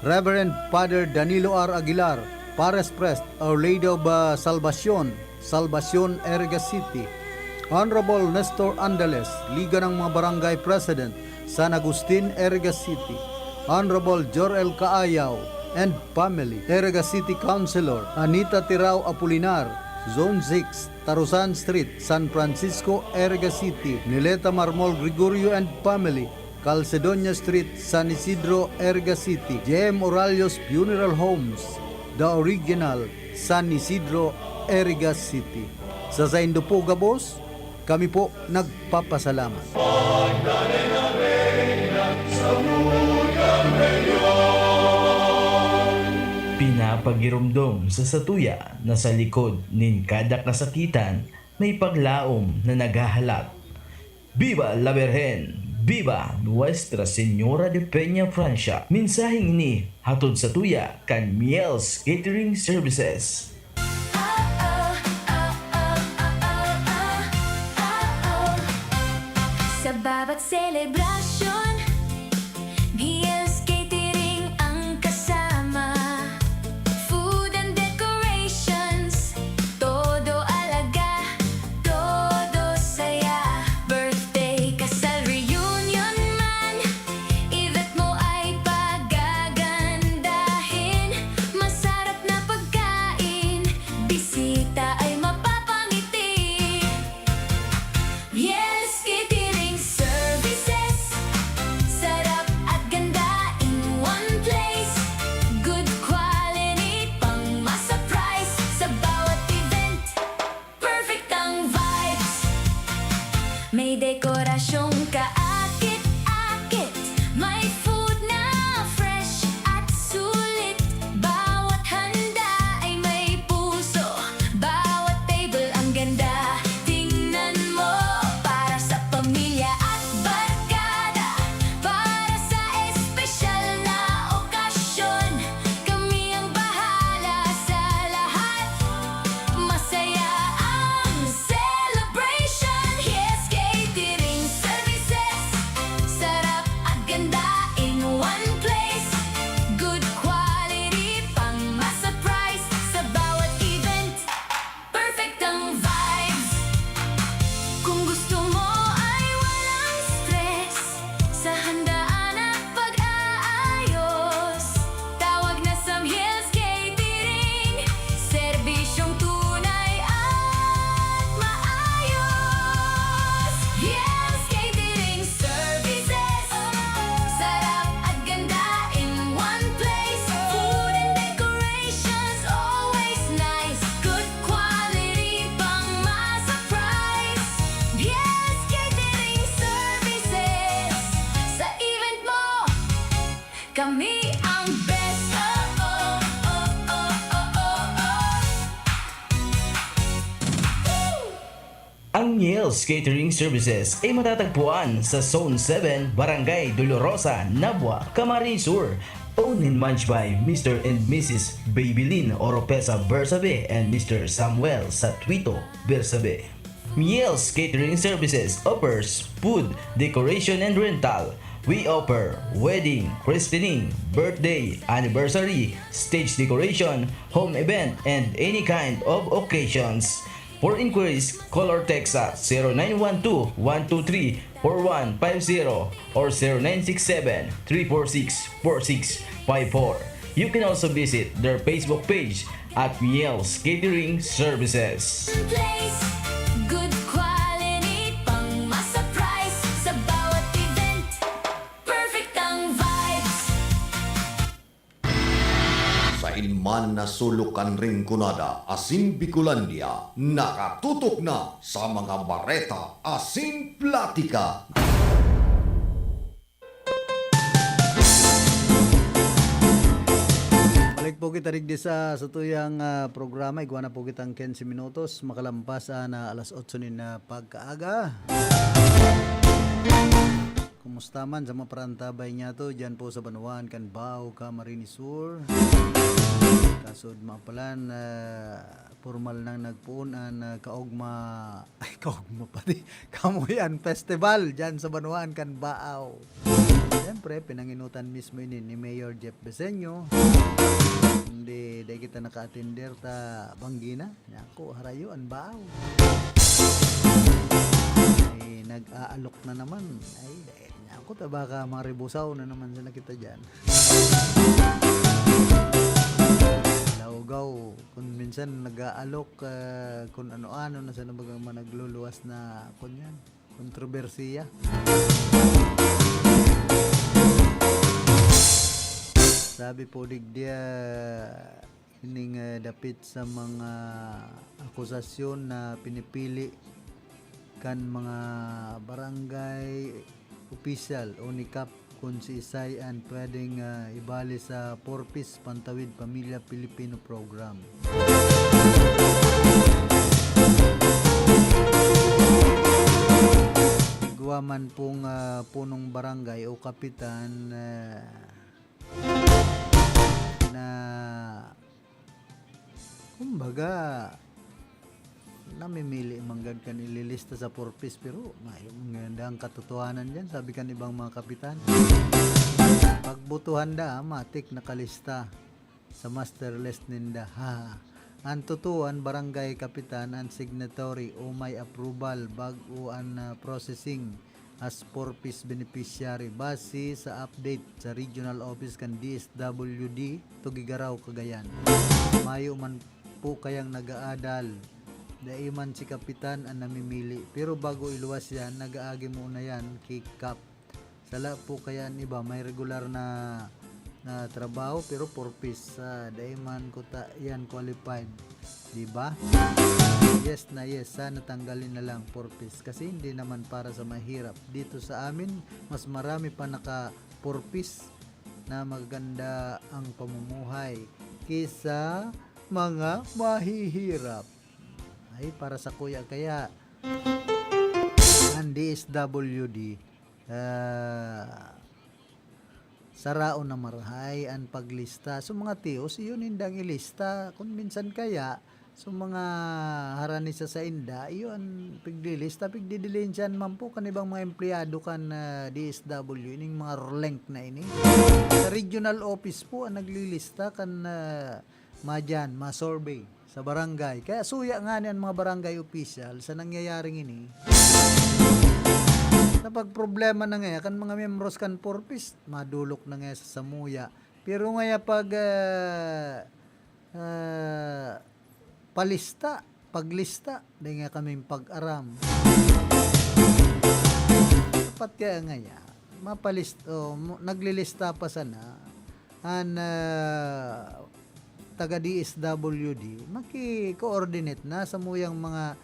Reverend Father Danilo R. Aguilar, Pares Pres, Our Lady of, ah, Salvacion, Salvacion, Iriga City; Honorable Nestor Andales, Liga ng mga Barangay President, San Agustin, Iriga City; Honorable Jor-el Caayaw and family, Iriga City Councilor; Anita Tirao Apolinar, Zone six, Tarusan Street, San Francisco, Iriga City; Nileta Marmol Gregorio and family, Calcedonia Street, San Isidro, Iriga City; J M Oralios Funeral Homes, The Original, San Isidro, Iriga City. Sa saindo po gabos, kami po nagpapasalamat. Pinapagiromdom sa satuya na sa likod nin kada kasakitan, may paglaom na naghahalat. Viva la Virgen! Viva Nuestra Señora de Peña Francia! Mensaheng ini hatod satuya kan Miel's Catering Services. Sa bawat selebrasyon, Miel's Catering ang kasama. Niels Catering Services ay matatagpuan sa Zone seven, Barangay Dolorosa, Nabua, Camarines Sur. Owned and managed by Mister and Missus Babylin Oropesa Bersabe and Mister Samuel Satuito Bersabe. Miels Catering Services offers food, decoration, and rental. We offer wedding, christening, birthday, anniversary, stage decoration, home event, and any kind of occasions. For inquiries, call or text at zero nine one two, one two three, four one five zero or zero nine six seven, three four six, four six five four. You can also visit their Facebook page at Miels Catering Services. Place, good quality, pang masa price. Sa bawat event, perfect ang vibes. Sa man na sulok kan Rinconada asin Bicolandia, nakatutok na sa mga bareta asin platika. Balik po kita digdi sa satuyang, ah, programa. Igwa na po kitang quince minutos makalampas, ah, na alas otso nin, ah, pagkaaga. Kumusta man sa mga parantabay niya to, diyan po sa banwaan kan Bao, Camarines Sur? Kasod mapalan, ah, pormal nang nagpoon an, ah, kaogma, ay, kaogma pati, Kamuyan Festival diyan sa banwaan kan Bao. Siyempre, pinanginutan mismo ini ni Mayor Jeff Beseño. Hindi, di kita naka-attender ta banggi na. Naku, harayo an Bao. Eh, nag-aalok na naman. Ay, eh, naku, ta baka maribusaw na naman sana kita diyan. Laugaw, kung minsan nag-aalok, ah, kung ano-ano na sana bagang mga nagluluwas na, kun yan, kontrobersiya. Sabi po digdi, ah, ining, ah, dapit sa mga akusasyon na pinipili kan mga barangay opisyal o ni Kap kun siisay an pwedeng, ah, ibali sa Four Ps Pantawid Pamilya Pilipino Program. Igwa man pong, ah, punong barangay o kapitan, ah, na kumbaga, namimili manggad kan ililista sa Four Ps, pero mayo man ganda ang katotohanan diyan, sabi kan ibang mga kapitan. Pagbotohan da, matik nakalista sa master list ninda. Ha. Ang totoo, ang barangay kapitan ang signatory o may approval bag-o an, ah, processing as Four Ps beneficiary base sa update sa regional office kan D S W D, Tuguegarao, Cagayan. Mayo man po kayang nag-aadal, dai man si kapitan an namimili. Pero bago iluwas yan, nag-aagi muna yan ki Kap. Sala po kaya an iba, may regular na, na trabaho, pero Four Ps, ah, dai man kuta yan qualified, di ba? Yes na yes, sana tanggalin na lang Four Ps kasi hindi naman para sa mahirap. Dito sa amin, mas marami pa naka Four Ps na maganda ang pamumuhay kisa mga mahihirap. Ay, para sa kuya kaya, ang D S W D, ah, saraon na marahay an paglista. So, mga tios, iyo nindang ilista. Kung minsan kaya, so, mga harani sa sainda, iyo an piglilista, pigdidilensyan man po kan ibang mga empleyado kan, ah, D S W, ining mga RLENC na ini. Sa regional office po ang naglilista kan, ah, madyan, ma-survey sa barangay. Kaya suya ngani an mga barangay official sa nangyayaring ini. Napagproblema na ngaya kan mga miyembros kan Four Ps, madolok na ngaya sa samuya. Pero ngaya pag, ah, ah, palista, paglista, dai ngaya kaming pag-aram. Dapat kaya ngaya, mapalist-, o, mo-, naglilista pa sana an, ah, taga D S W D, maki-coordinate na samuyang mga,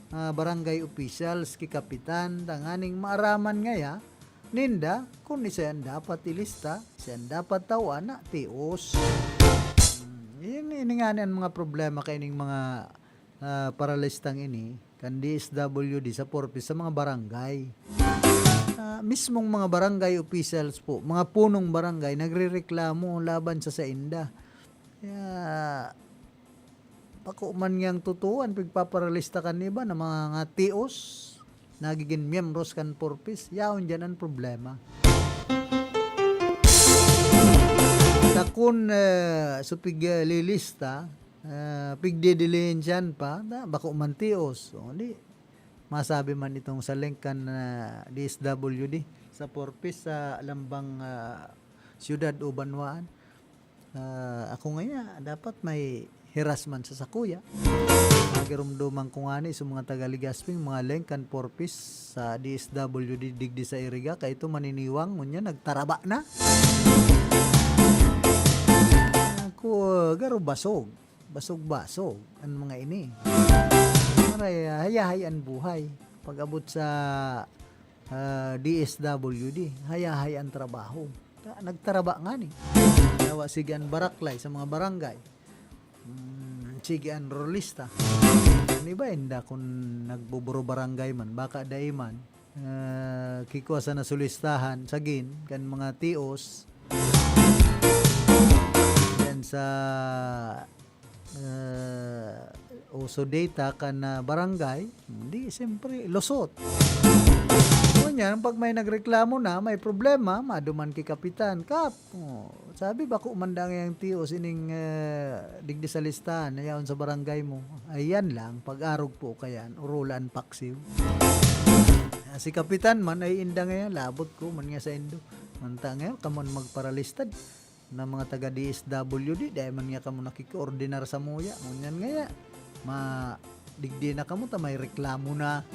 ah, barangay officials, ki kapitan, tanganing maaraman ngaya ninda kun isay an dapat ilista, isay an dapat tawan na tios. Hmm, ini ngani an mga problema kaining mga, ah, paralistang ini. kan D S W D sa Four Ps sa mga barangay. Ah, mismong mga barangay officials po, mga punong barangay, nagrereklamo laban sa sainda. Kaya, bako man niyang totoo an pagpaparalista kan iba na mga, mga T Os, nagigin miyembros kan Four Ps, yaon diyan an problema. Ta kun, eh, so piglilista, eh, pigdidilihensiyan pa, na bako man T Os. O, di, masabi man itong sa link kan, ah, D S W D sa Four Ps sa lambang, ah, siyudad o banwaan. Ah, ako ngaya, dapat may harassment sa sakuya. Nagirumduman ko ngani sa mga taga Legazpi, mga link kan Four Ps sa D S W D digdi sa Iriga, kay ito maniniwang, ngunyan nagtaraba na. Ako, garo basog. Basog-basog an mga ini. Maray, ah, hayahay an buhay. Pag-abot sa, ah, D S W D, hayahay an trabaho. Ta-, nagtaraba ngani. Yawa sige an baraklay sa mga barangay. Hmm, sige an rolista. An iba, inda kun nagbuburo barangay man, baka dai man, ah, kikua sa nasulistahan, sagin, kan mga T Os, yan sa, ah, uso data kan, ah, barangay, di, siyempre, lusot. Ngunyan, pag may nagreklamo na, may problema, maduman ki kapitan, "Kap, oh, sabi, bako man dang yang T Os ining, ah, digdi sa listahan na yaon sa barangay mo." Ayan lang, pag-arog po kayan, urulan, paksiw. Ah, si kapitan man, ay inda ngayon, labot ko, man nga sa indo. Manta ngayon, kamon magparalistad na mga taga D S W D, dai man nga kamo nakikoordinar samuya. Ngunyan ngaya, ma-, digdi na kamo ta may reklamo na.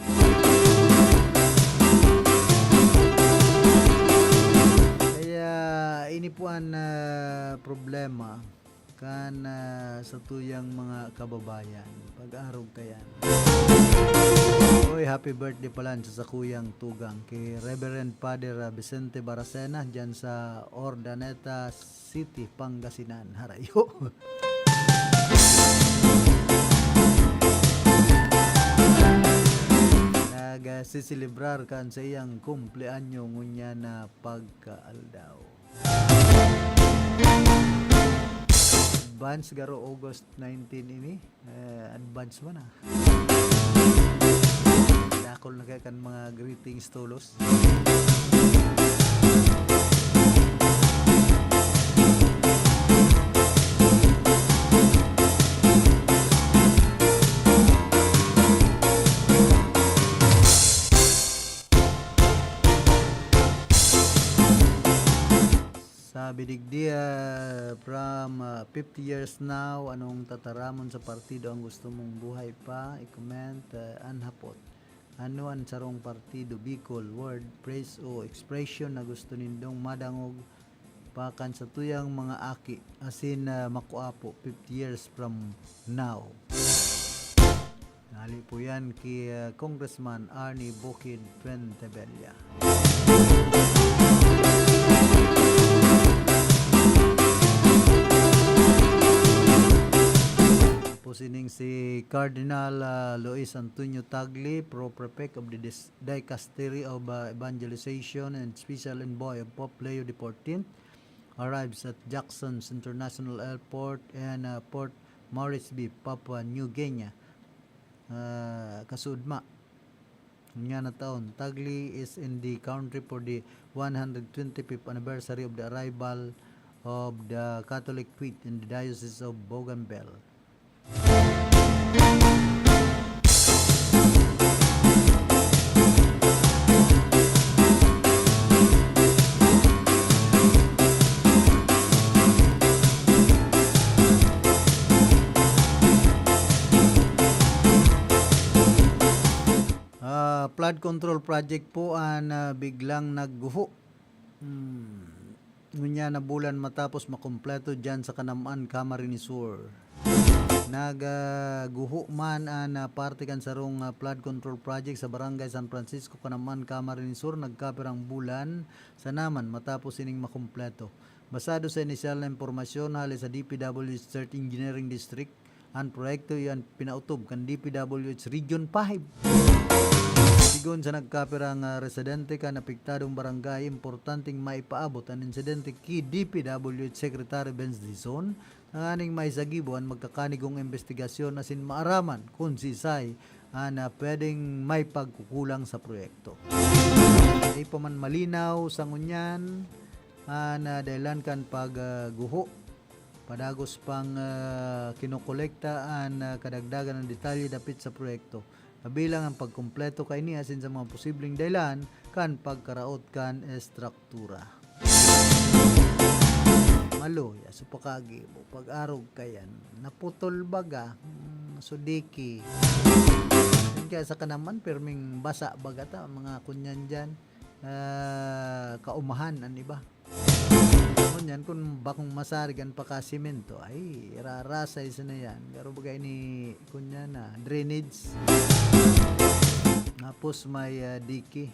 Kaya, ini po an, ah, problema kan, ah, satuyang mga kababayan. Pag-arog kayan. Oy, happy birthday pala sa sakuyang tugang, ki Reverend Father, ah, Vicente Baracena, dyan sa Urdaneta City, Pangasinan. Harayo. Nagsiselebrar kan sa iyang kumpleanyo ngunyan na pagkaaldaw. Advance garo August nineteen ini. Eh, advance man, ah. Dakol na kaya kan mga greetings tolos. Sabi digdi, ah, from, ah, fifty years now, anong tataramon sa partido ang gusto mong buhay pa? I-comment, ah, an hapot. Ano an sarong partido, Bicol, word, phrase o expression na gusto nindong madangog pa kan satuyang mga aki, asin, ah, makua po, fifty years from now? Hali po yan ki, ah, Congressman Arnie Bukid Fuentebella. Tapos ining si Cardinal, ah, Luis Antonio Tagle, Pro-Prefect of the Dis-, Dicastery of, ah, Evangelization and Special Envoy of Pope Leo the fourteenth, arrives at Jackson's International Airport in, ah, Port Moresby, Papua New Guinea, ah, kasuodma. Ngunyan na taon, Tagle is in the country for the one hundred twenty-fifth anniversary of the arrival of the Catholic faith in the Diocese of Bougainville. Ah, flood control project po an, ah, biglang nagguho. Hmm. Ngunyan na bulan matapos makumpleto diyan sa Kanam-an, Camarines Sur. Nag, ah, guho man an, ah, parte kan sarong, ah, flood control project sa Barangay San Francisco, Kanam-an, Camarines Sur, nagkapirang bulan sana man matapos ining makumpleto. Basado sa inisyal na impormasyon hale sa D P W District Engineering District, An proyekto iyan pinautob kan D P W H Region five. Sigon sa nagkapirang, ah, residente kan apektadong barangay, importanteng maipaabot an insidente ki D P W H Secretary Benz Dizon, tanganing maisagibo an magkakanigong imbestigasyon asin maaraman kun siisay an, ah, pwedeng may pagkukulang sa proyekto. Dai pa man malinaw sa ngunyan an, ah, dahilan kan pag, ah, guho. Padagos pang, ah, kinokolekta an, ah, kadagdagan na detalye dapit sa proyekto, kabilang an pagkumpleto kaini asin sa mga posibleng dahilan kan pagkaraot kan estruktura. Maluya, so pakagibo, pag-arog kayan, naputol baga, mm, so diki. Yan kaya sa kanaman, pirming basa baga ta, mga kunyan dyan, ah, kaumahan an iba. Ngunyan, kun bakong masarig an pakasemento, ay, rarasay sa na yan. Garo baga ini, kunyan na, drainage. Tapos may, ah, diki.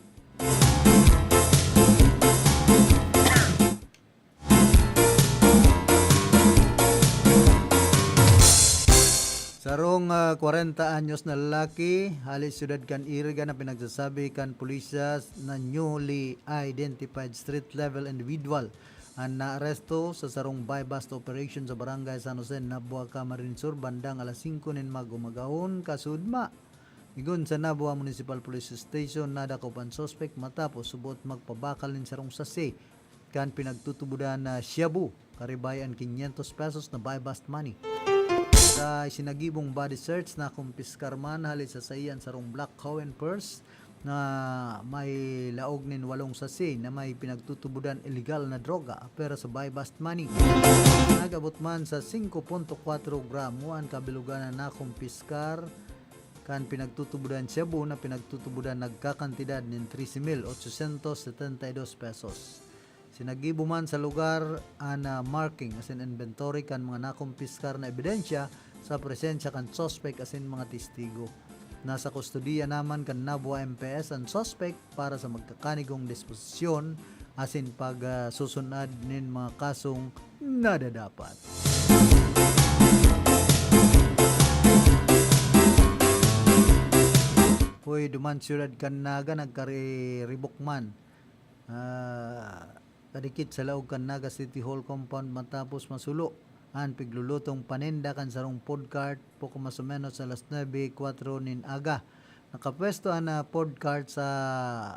Sarong, ah, kwarenta anyos na lalaki, hali siyudad kan Iriga na pinagsasabi kan pulisya na newly identified street level individual an naaresto sa sarong buy-bust operation sa Barangay San Jose, Nabua, Camarines Sur, bandang alas singko nin mag-umagahon, kasudma. Igon sa Nabua Municipal Police Station, nadakop an suspek matapos subot magpabakal nin sarong sase kan pinagtutubodan na shabu, karibay an quinientos pesos na buy-bust money. Sa isinagibong body search, nakumpiskar man hali sa saiya an sarong black Cohen purse na may laog nin walong sase na may pinagtutubodan ilegal na droga, pera sa buy-bust money. Nag-abot man sa singko punto kwatro gramo an kabilugan na nakumpiskar kan pinagtutubodan shabu na pinagtutubodan nagkakantidad nin trese mil ochocientos setenta y dos pesos. Sinagibo man sa lugar an, ah, marking asin inventory kan mga nakumpiskar na ebidensya sa presensya kan suspek asin mga testigo. Nasa kustodiya naman kan Nabua M P S an suspek para sa magkakanigong disposisyon asin pag, ah, susunod nin mga kasong nadadapat. Hoy, duman siyudad kan Naga nagkariribok man. Ah, kadikit sa laog kan Naga City Hall compound matapos masulo an piglulutong paninda kan sarong food cart, poko mas o menos alas nuebe kwatro nin aga. Nakapwesto an, ah, food cart sa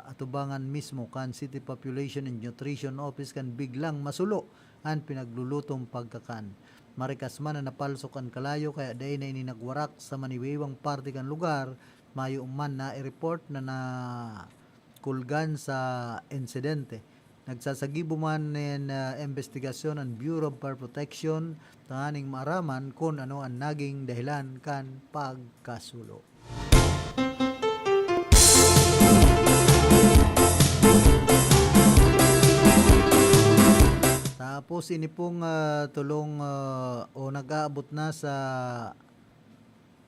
atubangan mismo kan City Population and Nutrition Office kan biglang masulo an pinaglulutong pagkakan. Marikas man na napalsok an kalayo kaya dai na ini nagwarak sa maniwaywang parte kan lugar, mayo man na i-report na nakulgan sa insidente. Nagsasagibo man nin, ah, imbestigasyon an Bureau of Fire Protection tanganing maaraman kun ano an naging dahilan kan pagkasulo. Tapos ini pong, ah, tulong, ah, o nag-aabot na sa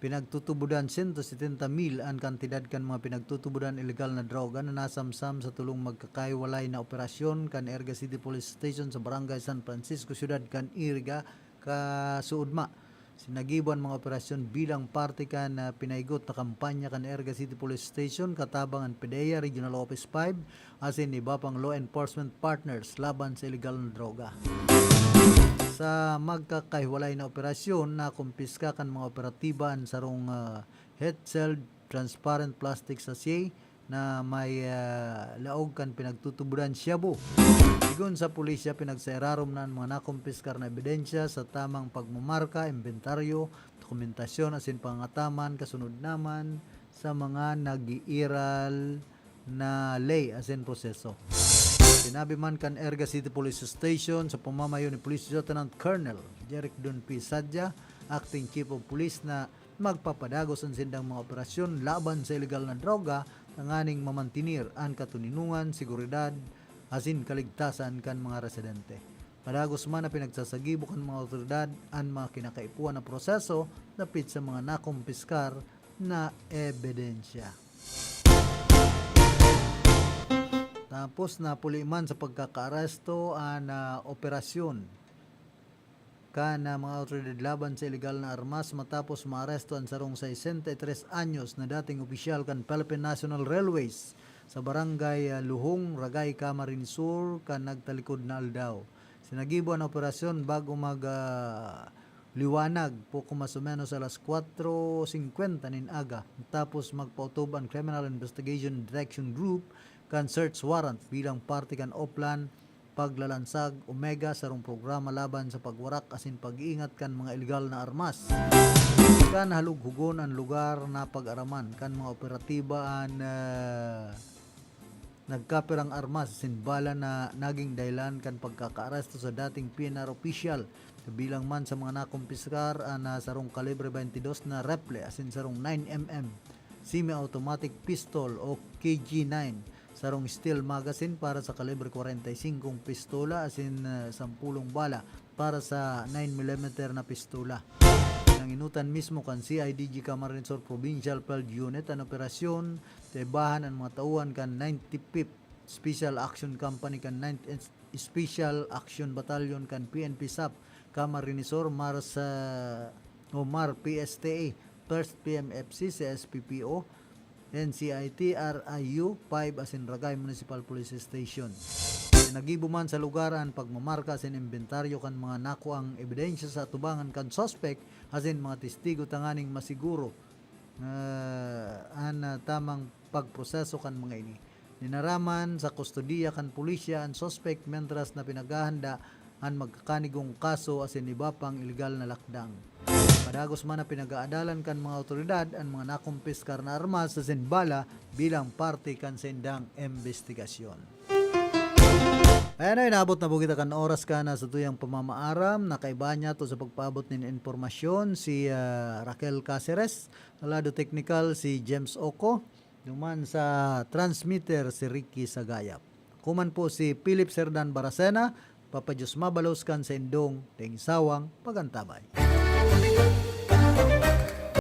pinagtutubodan sento setenta mil an kantidad kan mga pinagtutubodan ilegal na droga na nasamsam sa tulong magkakahiwalay na operasyon kan Erga City Police Station sa Barangay San Francisco, siyudad kan Iriga, kasuodma. Sinagibo an mga operasyon bilang parte kan, ah, pinahigot na kampanya kan Erga City Police Station katabang an PDEA Regional Office five asin iba pang law enforcement partners laban sa ilegal na droga. Sa magkakahiwalay na operasyon, nakumpiska kan mga operatiba an sarong, ah, heat-sealed transparent plastic sachet na may, ah, laog kan pinagtutubodan shabu. Sigon sa pulisya, pinagsairarom na an mga nakumpiskar na ebidensya sa tamang pagmamarka, imbentaryo, dokumentasyon asin pangataman kasunod naman sa mga nag-iiral na ley asin proseso. Sinabi man kan Erga City Police Station sa pamamayo ni Police Lieutenant Colonel Jeric Don P. Sadia, Acting Chief of Police, na magpapadagos an sindang mga operasyon laban sa ilegal na droga tanganing mamantener an katoninongan, seguridad, asin kaligtasan kan mga residente. Padagos man na pinagsasagibo kan mga awtoridad an mga kinakaipuhan na proseso dapit sa mga nakumpiskar na ebidensya. Tapos napuli man sa pagkakaaresto an, ah, operasyon. kan, ah, mga awtoridad laban sa ilegal na armas matapos maaresto an sarong sesenta y tres anyos na dating opisyal kan Philippine National Railways sa barangay, ah, Luhong, Ragay, Camarines Sur kan nagtalikod na aldaw. Sinagibo an operasyon bago mag, ah, liwanag, poko mas o menos alas kwatro singkwenta nin aga, tapos magpaotob an Criminal Investigation Detection Group kan search warrant bilang parte kan Oplan Paglalansag Omega, sarong programa laban sa pagwarak asin pag-iingat kan mga ilegal na armas. Kan halughugon an lugar, napag-araman kan mga operatiba an, ah, nagkapirang armas asin bala na naging dahilan kan pagkakaaresto sa dating P N R official. Kabilang man sa mga nakumpiskar an, ah, sarong kalibre twenty-dos na rifle asin sarong nine M M semi-automatic pistol o K G nine, sarong steel magazine para sa kalibre kwarenta y singkong pistola asin, ah, sampulong bala para sa nine millimeter na pistola. Nanginutan mismo kan C I D G Camarines Sur Provincial Field Unit an operasyon, kaibahan an mga tauhan kan ninety-fifth Special Action Company kan ninth Special Action Battalion kan P N P SAP Camarines Sur, MAR sa, o MAR P S T A, First P M F C, C S P P O, N C I T, R I U five asin Ragay Municipal Police Station. Nagibo man sa lugar an pagmamarka asin imbentaryo kan mga nakuang ebidensya sa atubangan kan suspek asin mga testigo tanganing masiguro, ah, an, ah, tamang pagproseso kan mga ini. Dinaraman sa kustodiya kan pulisya an suspek, mentras na pinaghahanda an magkakanigong kaso asin iba pang ilegal na lakdang. Padagos man na pinag-aadalan kan mga awtoridad an mga nakumpiskar na armas asin bala bilang parte kan saindang imbestigasyon. Ayan na, inabot na po kita kan oras kan satuyang pamamaaram. Nakaiba niya to sa pagpaabot nin impormasyon si, ah, Raquel Caceres, sa lado teknikal si James Oco, duman sa transmitter si Ricky Sagayap. Kuman po si Philip Serdan Baracena, Papa Diyos mabalos kan saindong ding sawang pagantabay.